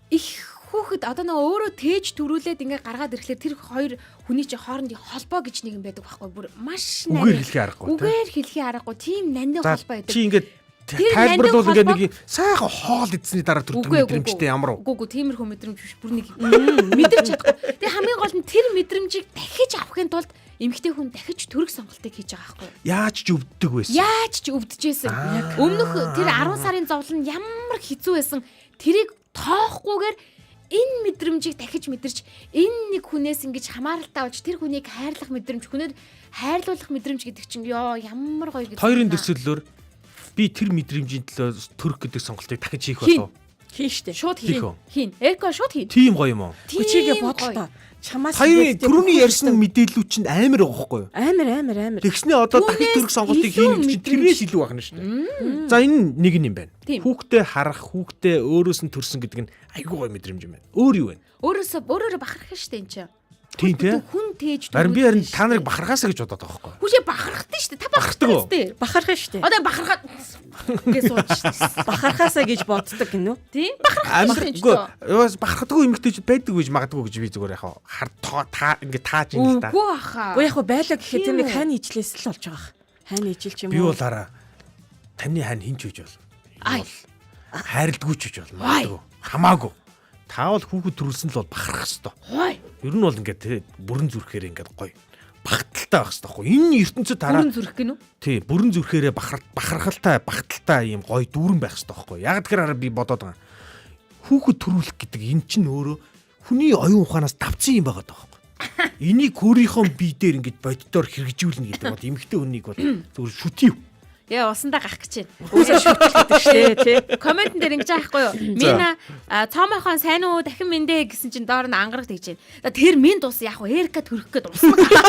их хүүхэд одоо нөгөө өөрөө тээж төрүүлээд ингээ гаргаад ирэхлээр тэр хоёр хүний чи хоорондын холбоо гэж нэг юм байдаг байхгүй бүр маш Үгээр хэлэхийн аргагүй, тий? Үгээр хэлэхийн аргагүй тийм нандин За холбоо байдаг. чи ингээд Тэр тайлбарлуул нандин ингээд нэг холбоог- юм сайхан хоол идсэний дараа төрдөг Үгүй, үгүй, мэдрэмжтэй ямар уу? Үгүй үгүй тиймэрхүү мэдрэмж биш бүр нэг мэдэрч чадахгүй. Тэгээ хамгийн гол нь тэр мэдрэмжийг дахиж авахын тулд эмэгтэй хүн дахиж төрөх сонголтыг хийж байгаа байхгүй юу? Яаж ч өвддөг байсан. Яаж ч өвдөжсэн. Өмнөх тэр 10 сарын зовлон нь ямар хэцүү байсан. Тэрийг тоохгүйгээр энэ мэдрэмжийг дахиж мэдэрч энэ нэг хүнээс ингэж хамааралтай болж тэр хүнийг хайрлах мэдрэмж хүнээр хайрлуулах мэдрэмж гэдэг чинь ёо ямар гоё гэдэг. Хоёрын төсөөллөөр би тэр мэдрэмжийн төлөө төрөх гэдэг сонголтыг дахиж хийх Хийн. болов. Хийн штэ. шууд Хийх хийн. үү? Хийн. Эко шууд хийн. Тийм гоё юм уу? Хүчигээ Тийм гоё. бодлоо. Чамаас Хоёрын ингээд түрүүний бүх ярьсан мэдээллүүд чинь амар байгаа байхгүй юу? амар амар амар. Тэгснээ одоо дахиж Түүнээс төрөх сонголтыг илүү хийнэ гэж чинь мэдрэмж. тэрнээс илүү байх нь шүү дээ. За энэ нэг нь юм байна. Тийм. Хүүхдээ харах, хүүхдээ өөрөөс нь төрсөн гэдэг нь айгүй гоё мэдрэмж юм байна. Өөр юу вэ? Өөрөөсөө өөрөөрөө бахарх шүү дээ эн чинь. Тийм тий. Хүн тээж Харин би харин төрүүлдэг та нарыг шүү дээ. бахархаасаа гэж бодоод байгаа байхгүй юу? Хүшээ бахархдаг шүү дээ. Та Бахархдаг уу? бахархдаг шүү дээ. Бахархах штэ. Одоо бахархаад гэж сууж шүү дээ. Бахархаасаа гэж боддог гинүү. Тийм бахархдаг Амьдрал шүү үгүй дээ. бас бахархдаггүй эмэгтэйчүүд байдаг гэж магадгүй гэж би зүгээр яг хар тоо та ингээ тааж юм л та. Үгүй аха. Уу яг хөө байлаа гэхэд тэр Тийм нэг үү? хайн ижлээс л болж байгаа. х. Хайн ижил ч юм Би уу. бол хараа таны хань хинч үж болно. Ай. Хайрладгүй ч үж болно. Ай. Магадгүй. Хамаагүй. Та бол хүүхэд төрүүлсэн л бол бахарх хэвээр. Хой. Ер нь бол ингээд тэ бүрэн зүрхээр ингээд гоё багталтай байх хэвээр байхгүй. Энэ ертөнцид хараа Бүрэн зүрх гинүү. тий бүрэн зүрхээрээ бахар бахархалтай багталтай ийм гоё дүүрэн байх хэвээр байхгүй. Яг тэгэхээр хараа би бодоод байгаа. Хүүхэд төрүүлэх гэдэг эн чинь өөрөө хүний оюун ухаанаас давцсан юм байгаа даа байхгүй. Энийг өөрийнхөө бие дээр ингэж боддоор хэрэгжүүлнэ гэдэг бол эмэгтэй хүнийг бол зүгээр шүтий. Яа усандаа гарах гэж байна. Үгүй шүтэл гэдэг штэ тий. Комментэн дээр ингэж байгаа байхгүй юу? Мина цоомойхон сайн уу дахин мэндэ гэсэн чинь доор нь ангараг тэгж байна. За тэр минь дус яг уу Эрика төрөх гээд усна гарах гэж.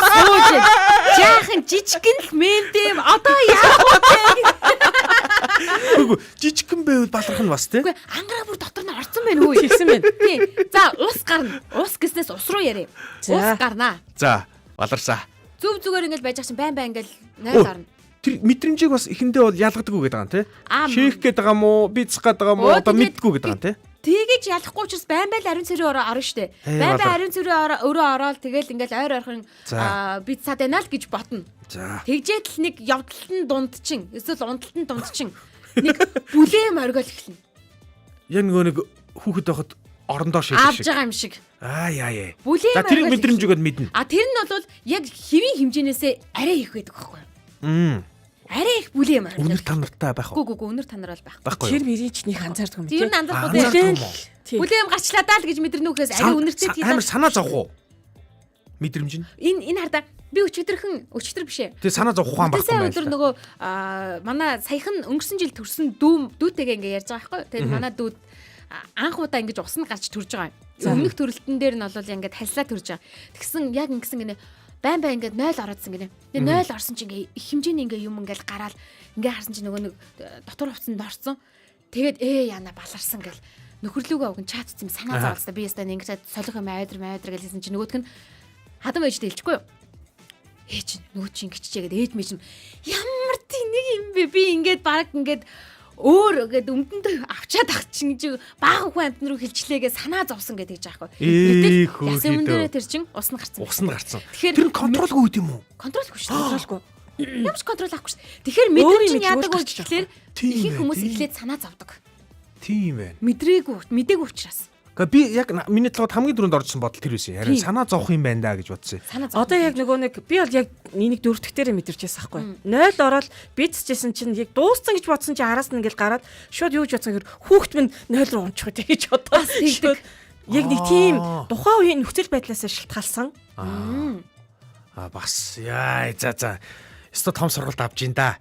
Сууж байна. Жаахан жижигэн л мэндэ одоо яах вэ? Үгүй жижигхэн байвал баларх нь бас тий. Үгүй ангараг бүр дотор нь орцсон байна хүү. Тэгсэн байна. Тий. За ус гарна. Ус гэснээс ус руу яриа. За. Ус гарнаа. За баларсаа. Зүв зүгээр ингээл байж ах чинь байн байн ингээл 0 орно. Тэр мэдрэмжийг бас эхэндээ бол ялгадаггүй гэдэг байгаа юм тий. Аа, Шийх гэдэг байгаа юм уу? Бицх гэдэг байгаа юм уу? Өө, Одоо тэгээд- мэддэггүй гэдэг байгаа юм тий. Тэгэж ялахгүй учраас байн байл ариун цэрийн ороо орно штэ. Ээ, Байн байн балар. ариун цэрийн ороо өрөө ороод тэгэл ингээл ойр ойрхон За. би цаад байна л гэж ботно. За. Тэгжээд л нэг явдалтан дунд чин эсвэл унталтан дунд чин нэг бүлээн моргиол эхэлнэ. Яг нөгөө нэг хүүхэд байхад орондоо шийдэх Авж шиг. байгаа юм шиг. Аа яа яа. Бүлээн За тэр моргиол мэдрэмжийг бол мэднэ. А тэр нь бол яг хэвийн хэмжээнээсээ арай их байдаг байхгүй юу? Мм. Арай их бүлээн моргиол. Үнэр та нартай байх уу? Гүү гүү гүү үнэр та нар бол байхгүй. Байхгүй Тэр юу? мөрийн ч нэг анзаардаг юм Тэр нь тий. анзаарахгүй Анзаардаг дээ. юм уу? Тий. Бүлээн гарчлаа даа л гэж мэдэрнүүхээс арай үнэртэй Сан- Амар тийм. санаа зовх уу? Мэдрэмж нь. Энэ энэ хардаа би өчигдөрхөн өчигдөр биш ээ. Тэгээ санаа зовх ухаан байхгүй Тэсээ юм өдөр байна. нөгөө манай саяхан өнгөрсөн жил төрсэн дүү дүүтэйгээ ингээ ярьж байгаа байхгүй. Тэгээд манай дүүд анх удаа ингэж ус нь гарч төрж байгаа юм. Өмнөх төрөлтөн дээр нь бол ингээд халилаа төрж байгаа. Тэгсэн яг ингэсэн гинэ байн байн ингээд 0 ороодсэн гинэ. Тэгээ 0 орсон чинь ингээ их хэмжээний ингээ юм ингээл гараал ингээ харсан чинь нөгөө нэг дотор хувцсанд орсон. Тэгээд яана баларсан гэл нөхөрлүүгөө уг нь чатцсан юм санаа зовлоо. Би ястаа ингэж солих юм айдэр майдэр гэлсэн чинь нөгөөх нь хадам ээжтэй хэлчихгүй юу? Ээж нь нөгөө чи ингэчжээ гээд ээж мэж нь ямар тэнэг юм бэ би ингээд баг ингээд өөр ингээд өмдөндөө авчаад ах чинь гэж бага хүн амтан руу хилчлээгээ санаа зовсон гэдэг гэж аахгүй. Ээ, хөөх Ясын өмнө хөдөө. дээрээ тэр чин ус нь гарцсан. Ус нь гарцсан. Тэгэхээр- Тэр нь контролгүй үт юм уу? Контролгүй шүү дээ. Контролгүй. Ямар ч контрол авахгүй шүү дээ. Тэгэхээр Өөр мэдрэмж юм нь яадаг вэ гарч гэхлээр Тийм ихэнх ээ, хүмүүс тийм. эхлээд санаа зовдөг. Тийм байна. Мэдрээгүй, мдээгүй учраас. Гэхдээ би яг миний толгойд хамгийн түрүүнд оржсэн бодол тэр байсан. Харин Тийм. санаа зовх юм байна да гэж бодсон. Санаа зовдөг. Одоо яг нөгөө нэг би бол яг энийг дөрөвдөгтөрөө мэдэрчээс ахгүй. 0 ороод бицжсэн чинь яг дууссан гэж бодсон чинь араас нь ингээл гараад шууд юу гэж бодсон гэхээр хүүхэд минь 0 руу унчих үү гэж бодоод тэгдэг. шууд яг нэг тийм тухайн үеийн нөхцөл байдлаас шалтгаалсан. Аа бас яа за за. Өстө том сургалт авч ин да.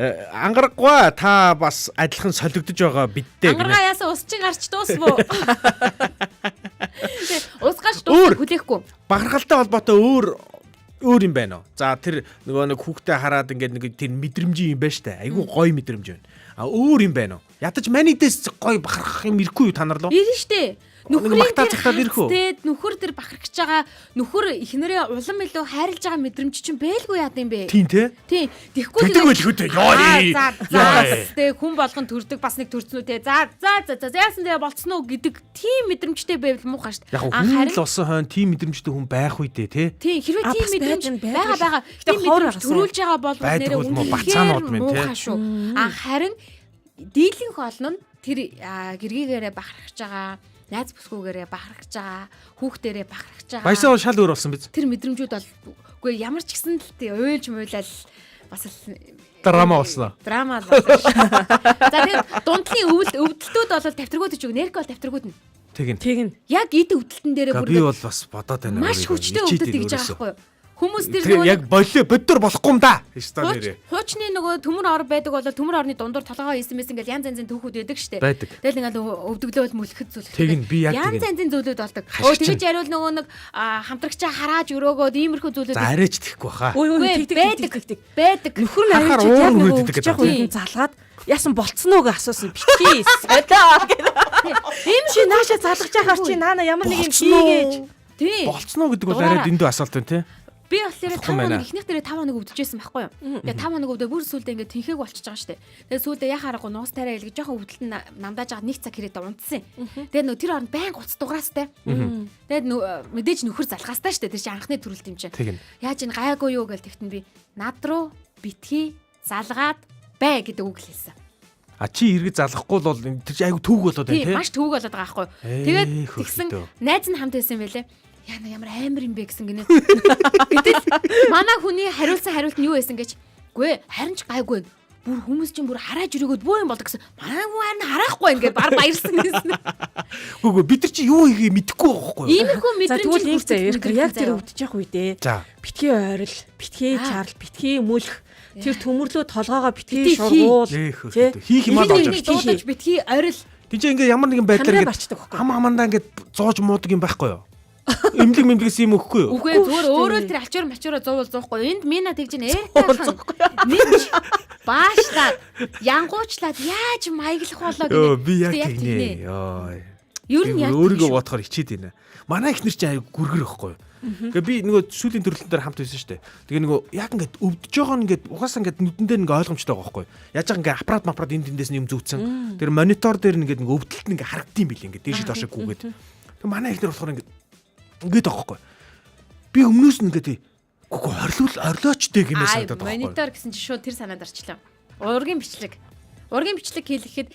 Ангараггүй та бас адилхан солигдож байгаа бидтэй гинэ. Ангаргаа яасан ус чинь гарч дуусв уу? Тэ, Ус гарч Өөр. дуусах хүлээхгүй. Бахархалтай холбоотой өөр өөр юм байна уу? За тэр нөгөө нэг хүүхдээ хараад ингээд нэг тэр мэдрэмжийн юм байна штэ. Айгүй гоё мэдрэмж байна. А өөр юм байна уу? Ядаж манидээс гоё бахархах юм ирэхгүй юу та нар лөө? Ирнэ штэ. Нөхрийн магтаа тэр цагтаад ирэх үү? хацтэй нөхөр тэр бахархаж байгаа нөхөр ихнэрээ улам илүү хайрлаж байгаа мэдрэмж чинь бэлгүй яад юм бэ? Тийм те. Тийм. Тэгэхгүй Тэгдэг байлгүй те. Йоо. За за тэ хүн болгон төрдөг бас нэг төрцнүү те. За за за за яасан тэ болцсон уу гэдэг тийм мэдрэмжтэй байвал муухай штэ. Яг А, хүн л болсон хойно тийм мэдрэмжтэй хүн байх үү дээ те. Тийм хэрвээ А, тийм бас мэдрэмж байж нь, байдаг байгаа л. байгаа. Гэтэ Тийм хоор мэдрэмж байгаас төрүүлж байгаа бол Байдаг нэрээ бол муу, үнэхээр бацаанууд минь, те. муухай шүү. А харин дийлэнх олон нь тэр гэргийгээрээ бахархаж байгаа, найз бүсгүйгээрээ бахархаж байгаа, хүүхдэрээ бахархаж байгаа. Баясаа бол шал өөр болсон биз. Тэр мэдрэмжүүд бол үгүй ямар ч гэсэн л тий уйлж муйлал бас л Драма болсон. драма л болсон шүү. За тэгээд дундлын өвөл өвдөлтүүд бол тавтаргууд ч үг нэрк бол тавтаргууд нь. Тэгин. Тэгнь. Яг ид өвдөлтөн дээрээ Га бүр би ингээд бол бас бодоод байна. маш өөрийгөө. хүчтэй Ичээд өвдөлт гэж өөрөөсөө. байгаа байхгүй юу? Хүмүүс тэр Тэр нөгөө яг болио боддор болохгүй юм да. Ёстой нэрээ. Хуучны нөгөө төмөр ор байдаг бол төмөр орны дундуур толгоо хийсэн мэсэн ингээл янз янзын түүхүүд байдаг штэ. Байдаг. Тэгэл ингээл өвдөглөөл мөлөхөд зүлэх. Тэгнь, би яг янз тэгнь. янзын зүйлүүд болдог. Өө Хашигчин. тэгэж яриул нөгөө нэг хамтрагчаа харааж өрөөгөөд иймэрхүү зүйлүүд За арайч тэхгүй баха. Ой ой Үгүй, тэг байдаг. тэг тэг тэг. байдаг. Нөхөр нь Хахаар авчиж яг уурн нөгөө хүрдэг өвдөж гэдэг явах үед нь залгаад яасан болцсон уу гэж асуусан. Битгий. Солио гэдэг. Ийм Чи нааша залгаж яхаар чи наана ямар нэг юм Болцсон уу? хийгээч. Тийм. Болцсон уу гэдэг бол Дураараа. арай дэндүү асуулт байна те. Би болохоор 5 Болохгүй байна. хоног эхнийх дээрээ 5 хоног өвдөжсэн байхгүй юу? Тэгээ 5 хоног өвдөө бүр сүулдэ ингээд тэнхээг болчихж байгаа шүү дээ. Тэгээ сүулдэ яхаа аргагүй нуус тариа илгэж жоохон өвдөлт нь намдааж байгаа нэг цаг хэрэг унтсан. Тэгээ нөө тэр хооронд байн гуц дуграастай. Тэгээд нөө мэдээж нөхөр залхаастай шүү дээ. Тэр чинь анхны төрөлт юм чинь. Тэгнь. Яаж энэ гайгүй юу гэл тэгтэн би над руу битгий залгаад бай гэдэг үг л хэлсэн. А чи эргэж залахгүй л бол тэр чи айгу түүг болоод байна Тийм те. маш төвөг болоод байгаа байхгүй юу. Ээ, Тэгээд хөөх тэгсэн хөдөө. найз нь хамт байсан юм байлээ. Яна ямар амар юм бэ гэсэн гинэ. Гэтэл манай хүний хариулсан хариулт нь юу байсан гэж. Үгүй ээ, харин ч гайгүй. Бүр хүмүүс чинь бүр харааж өрөөгөөд бөө юм болдог гэсэн. Манай хүн харин хараахгүй ингээд баг баярлсан гэсэн. Үгүй бид нар чи юу хийхээ мэдэхгүй байгаа байхгүй юу? Иймэрхүү За мэдрэмж тэгвэл нэг заяа Эрка яг тэр өвдөж явах үедээ За. битгий ойрол, битгий чарл, битгий мөлх тэр төмөрлөө толгоогоо битгий Битгий хий. шургуул Ээх, тий. хийх юмаа л олж Нэг авч. дуудаж битгий орил. Тин чи ингээ ямар нэгэн байдлаар Хамраа ингээд барчдаг байхгүй. хам хамандаа ингээд зууж муудаг юм байхгүй юу? Эмнэлэг мэмлэгээс юм өгөхгүй юу? Үгүй зүгээр өөрөө тэр альчуур мачуура зуувал зуухгүй. Энд мина тэгж н Эрка нэг баашлаад янгуучлаад яаж маяглах болоо Йоо гэнэ. би яг Гэтэ тэгнэ. Йоо. Ер нь яг өөрийгөө тэгнэ шүү. бодохоор хичээд байна. Манай ихнэр чинь аяг гүргэр байхгүй юу? Тэгээ би нөгөө сүүлийн төрлөн дээр хамт байсан шүү дээ. Тэгээ нөгөө яг ингээд өвдөж байгаа нь ингээд угаасаа ингээд нүдэн дээр ингээд ойлгомжтой байгаа байхгүй юу? Яаж байгаа ингээд аппарат маппарат энд тэндээс нь юм зүүцэн. Тэр монитор дээр нь ингээд өвдөлт нь ингээд харагдсан юм билээ ингээд дээш доош гүгээд. Тэгээ манай ихнэр болохоор ингээд ингээд байгаа байхгүй юу? Би өмнөөс нь ингээд гүг орлуул орлооч дээ гэмээр Ай, санагдаад байгаа байхгүй юу? монитор гэсэн чи шууд тэр санаанд орчлоо. Ургийн бичлэг. Ургийн бичлэг хийлгэхэд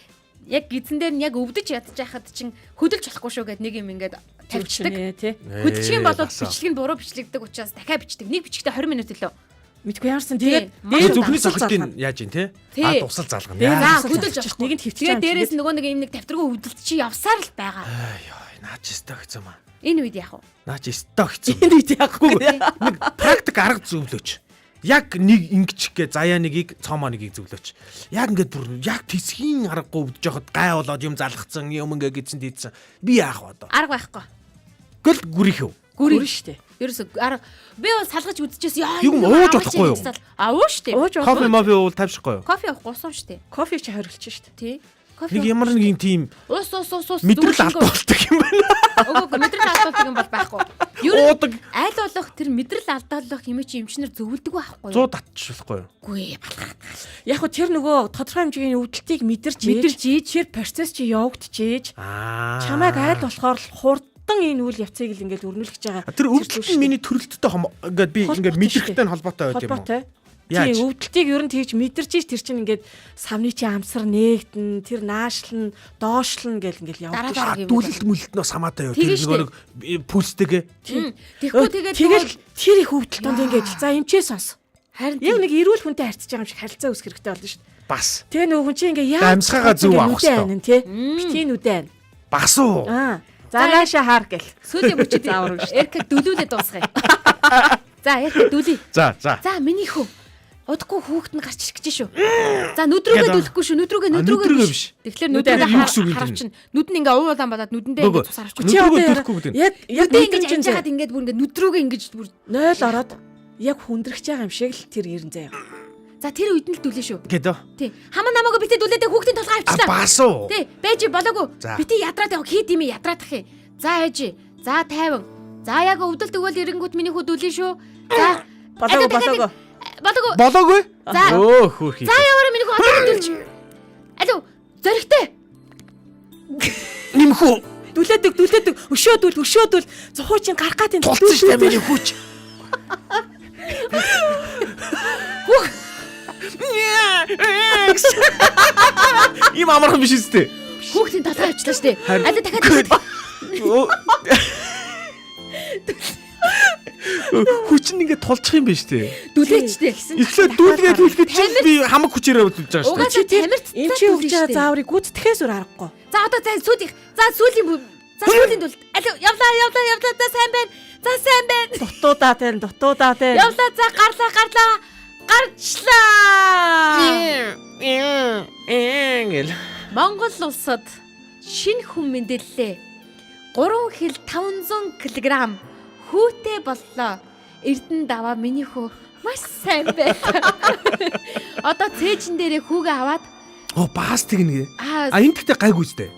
яг гизэн дээр нь яг өвдөж ядж байхад чин хөдөлж болохгүй шүү гэд нэг юм ингээд тавьчихдаг. Тий. Хөдөлчих юм бол Э, бичлэг нь буруу бичлэгдэг учраас дахиад бичдэг. Нэг бичгтээ 20 минут илүү. Мэдгүй ямарсан тэгээд Тий. Тэгээ дээр зүрхний дусал цохилтыг залгана. яаж юм те? Тий. А дусал залгана. Дээр Яа. За дусал хөдөлж залгах болохгүй. Нэг нь хөвчих Тэгээд юм дээрээс нөгөө нэг юм нэг давтаргүй хөдөлт чи явсаар л байгаа. Ай ёо, наа чи өстой хэцүү маа. Энэ үед яах вэ? Наа чи өстой хэцүү. Энэ үед яахгүй. Нэг практик арга зөвлөөч. Яг нэг ингэчих гэ заяа нэгийг цоомоо нэгийг зөвлөөч. Яг ингээд бүр яг тэсхийн аргагүй өвдөж яхад гай болоод юм залгацсан юм ингээ гидсэн тийдсэн. Би яах вэ одоо? Арга байхгүй. Гэл гүрийх үү? Гүрэн штэ. Ерөөсө арга би бол салгаж үзчихээс яа Юу юм, энэ ууж амарч болохгүй юу? юм А ууш штэ. Ууж Кофе болох. мофи уул тавьшихгүй юу? Кофе уух гусан штэ. Кофе чи хорилч штэ. Тий. Кофе. Нэг ямар нэгэн тийм ус ус ус ус мэдрэл зүгээр алдуулдаг юм байна. Үгүй мэдрэл алдуулдаг юм бол байхгүй. Ер нь Уудаг аль болох тэр мэдрэл алдуулах юм чи эмчнэр зөвлөдөг байхгүй юу? 100 татчих болохгүй юу? Үгүй балхаа. Яг хөө тэр нөгөө тодорхой хэмжээний өвдөлтийг мэдэрч Мэдэрч ээж тэр процесс чи явагдчихээж Аа. чамайг аль болохоор л хурдан энэ үйл явцыг л ингээл өрнүүлэх гэж байгаа. Тэр өвдөлт нь миний төрөлттэй хом ингээд би ингээд Холбоотой мэдрэхтэй нь холбоотой байд юм уу? холбоотой. Яаж? Тийм өвдөлтийг ер нь тэгж мэдэрч иж тэр чинь ингээд савны чи амсар нээгдэн тэр наашлна доошлно гэл ингээл Дараа явдаг. дараа юм. Дүүлэлт мүлэлт нь бас хамаатай юу? Тэгээ Тэр нөгөө нэг пульстэйгээ Тэгэхгүй тэгээд тэгэл тэр их өвдөлт донд ингээд за эмчээ сонс. харин Яг нэг эрүүл хүнтэй харьцаж байгаа юм шиг харилцаа үүсгэх хэрэгтэй болно шүү дээ. бас Тэгээ нөгөө хүн чинь ингээ яа Амьсгаагаа зөв авах хэрэгтэй. тий. Битгий нүдэ айн. бас уу. Аа. За нааша хаар гэл. сүүлийн мөчид Заавар шүү. Эрка дүлүүлээ дуусгая. За Эрка дүлий. За за. За миний хүү. Удахгүй хүүхэд нь гарч ирэх гэж шүү. За нүд рүүгээ Яа, дүлэхгүй шүү. Нүд рүүгээ А, нүд нүд рүүгээ рүүгээ биш. биш. Тэгэхээр Нүд нүд рүүгээ юу гэсэн үг юм харавчин. Нүд нь ингээ уулаан болоод нүдэндээ Нөгөө, ингээ цус харавчин. нүд Чи рүүгээ одоо дүлэхгүй гэдэг нь. Яг яг Нүдээ ингэж мэдрэмж нь анжгаад ингээд бүр ингээ нүд рүүгээ ингэж бүр 0 ороод яг хүндрэх байгаа юм шиг л тэр ерэн заяа. За тэр үед нь л дүлээ шүү. Гэдөө. Тий. Хамаа намаагүй битээ дүлээдээ хүүхдийн толгой А авчлаа. бас уу. Тий. Байж болоогүй. За. Битээ ядраад явах хийд юм ядраадах юм. За ээж. За тайван. За яг өвдөлт өгөөл ирэнгүүт миний хүү дүлээ шүү. За Болоогүй Алуу, дахиад болоогүй. Болоогүй. Болоогүй? За. Өө хөөхий. За яваарай миний хүү одоо дүлж. Алуу зоригтой. Нэмхүү. Дүлээдэг дүлээдэг өшөө дүл өшөө дүл зухуу чин гарах гад энэ Тулцсан шүү дээ миний хүч. Ийм амархан биш үстэй. Хүүхдийн толгой авчлаа штэ. Харин- Алуу дахиад Хүч нь ингээд тулчих юм биш үү? дүлээч штэ. Эхлээд дүүлгээ дүүлгээд чинь би хамаг хүчээрээ үлдэж байгаа шүү дээ. Угаасаа тамирт Эм чи өгч байгаа зааврыг гүйцэтгэхээс өөр аргагүй. За одоо за сүүдийнх. За сүүлийн за сүүлийн дүлт. Алуу явлаа явлаа явлаа за сайн байна. За сайн байна. Дутуудаа тань дутуудаа тань. Явлаа за гарлаа гарлаа. Гарчлаа. Ингээл. Монгол улсад шинэ хүн мэдээллээ. 3 хил 500 кг хүүтэй боллоо. Эрдэнэ даваа миний хүү маш сайн байлаа. Одоо цээжин дээрээ хүүгээ аваад Оо бас тэгнэ. аа А энэ гэхдээ гайгүй үстэй.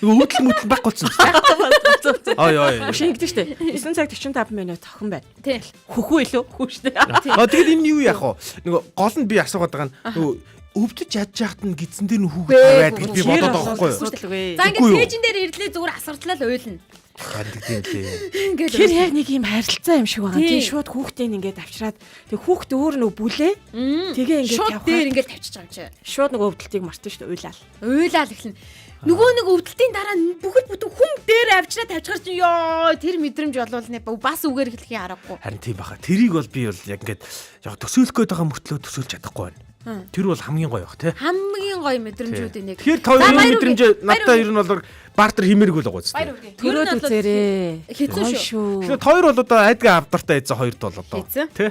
Нөгөө өвдөл мүдэл байхгүй болсон юм. Ой ой. Шинэ гэдэг штэ. 9 цаг 45 минут охин байна. тий. Хөхөө илүү хүү штэ. А тэгэд энэ юу яах вэ? Нөгөө гол нь би асуугаад байгаа нь нөгөө өвдөж ядж яхад нь гидсэн дээр нь хүүхэд тавиад гэж би бодоод байгаа байхгүй юу? Асуудалгүй. За ингээд Үгүй юу? цээжин дээр ирлээ зүгээр асартлаа л уйлна. Харин тэгдэм лээ. Ингээд Тэр яг нэг юм харилцаа юм шиг байгаа. Тий. Тийм шууд хүүхдээ ингээд авчираад тэг хүүхд өөр нөгөө бүлээ. Тэгээ ингээд шууд явхаар дээр ингээд тавьчих байгаа юм чи. шууд нөгөө өвдөлтийг мартсан штэ уйлаал. Уйлаал эхлэн. Нөгөө нэг өвдөлтийн дараа бүхэл бүтэн хүм дээр авчраа тавьчихар чинь ёо тэр мэдрэмж болвол нэ бас үгээр эхлэхийн аргагүй. Харин тийм баха. Тэрийг бол би бол яг ингээд яг төсөөлөх гээд байгаа мөртлөө төсөөлж чадахгүй байна. Тэр бол хамгийн гоё бах тий. Хамгийн гоё мэдрэмжүүдийн нэг. Тэгэхээр та За, хоёрын баяр мэдрэмжээ хүргэе. Баяр надад ер нь бол бартер хиймээргүй л байгаа Баяр зү. хүргэе. Төрөөд Ер нь бол үзээрэй. Хэцүү Гоё шүү. шүү. Тэгэхээр та хоёр бол одоо айдгаа авдартай эзэн хоёрт бол одоо Хэцүү. тий.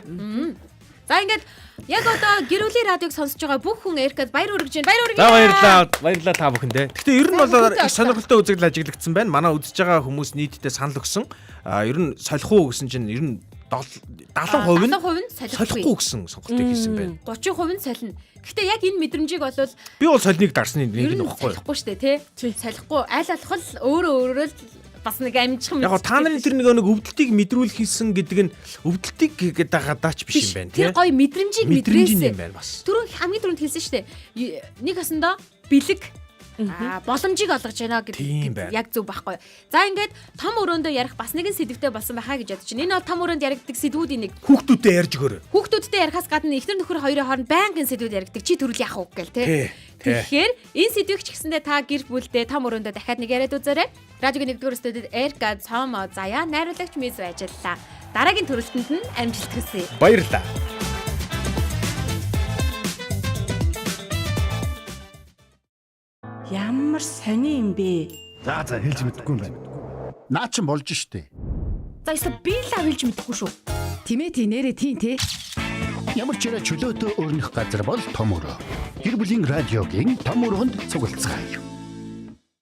За ингээд яг одоо гэрүүлийн радиог сонсож байгаа бүх хүн Эркад баяр хүргэж байна. Баяр хүргэе. За баярлалаа. Баярлалаа та бүхэндээ. Гэхдээ ер нь За, бол бүгдээ их сонирхолтой үзэгдэл ажиглагдсан байна. Манай үзэж байгаа хүмүүс нийтдээ санал өгсөн. А ер нь солих уу гэсэн чинь ер нь 70% нь 70% нь солихгүй. солихгүй гэсэн сонголтыг хийсэн байна. 30% нь солино. Гэхдээ яг энэ мэдрэмжийг бол Би бол солиныг дарсны ер нэг нь нь багхгүй. солихгүй шүү дээ, тий? Солихгүй. Аль болох л өөрөө өөрөө л бас нэг амжих Яг гоо та нарын тэр нэг өвдөлтийг мэдрүүлэх хийсэн гэдэг нь өвдөлтийг гэдэг гадаач биш юм байна тий. Тэр гоё мэдрэмжийг Мэдрэмж нь мэдрээсэй. юм байна бас. Түрүүн хамгийн түрүүнд хэлсэн шүү дээ. Нэг осондоо бэлэг боломжийг олгож байна Тийм гэдэг байна. яг зөв байхгүй. За ингээд том өрөөндөө ярих бас нэгэн сэдвтэй болсон байхаа гэж бодож байна. Энэ бол том өрөөнд яригддаг сэдвүүдийн нэг. Хүүхдүүдтэй ярьж өгөөрэй. Хүүхдүүдтэй ярихаас гадна эхнэр нөхөр хоёрын хооронд байнгын сэдвүүд яригддаг. Чи төрөл яах вэ гэл Тий, те. тий. Тэгэхээр энэ сэдвийг ч гэсэндээ та гэр бүлдээ том өрөөндөө дахиад нэг яриад үзээрэй. Радиогийн 1-р студид Эрка, Цомо, Заяа найруулагч Миз ажиллаа. Дараагийн төрөлтөнд нь амжилт хүсье. Баярлалаа. Ямар сони юм бэ? За за хэлж мэдэхгүй юм байна. Наа чин болж штэ. За ёстой би л хэлж мэдэхгүй шүү. Тимээ тий нэрээ тий те. Ямар ч яриа чөлөөтэй өрнөх газар бол том өрөө. Гэр бүлийн радиогийн том өргөнд цуглацгаая.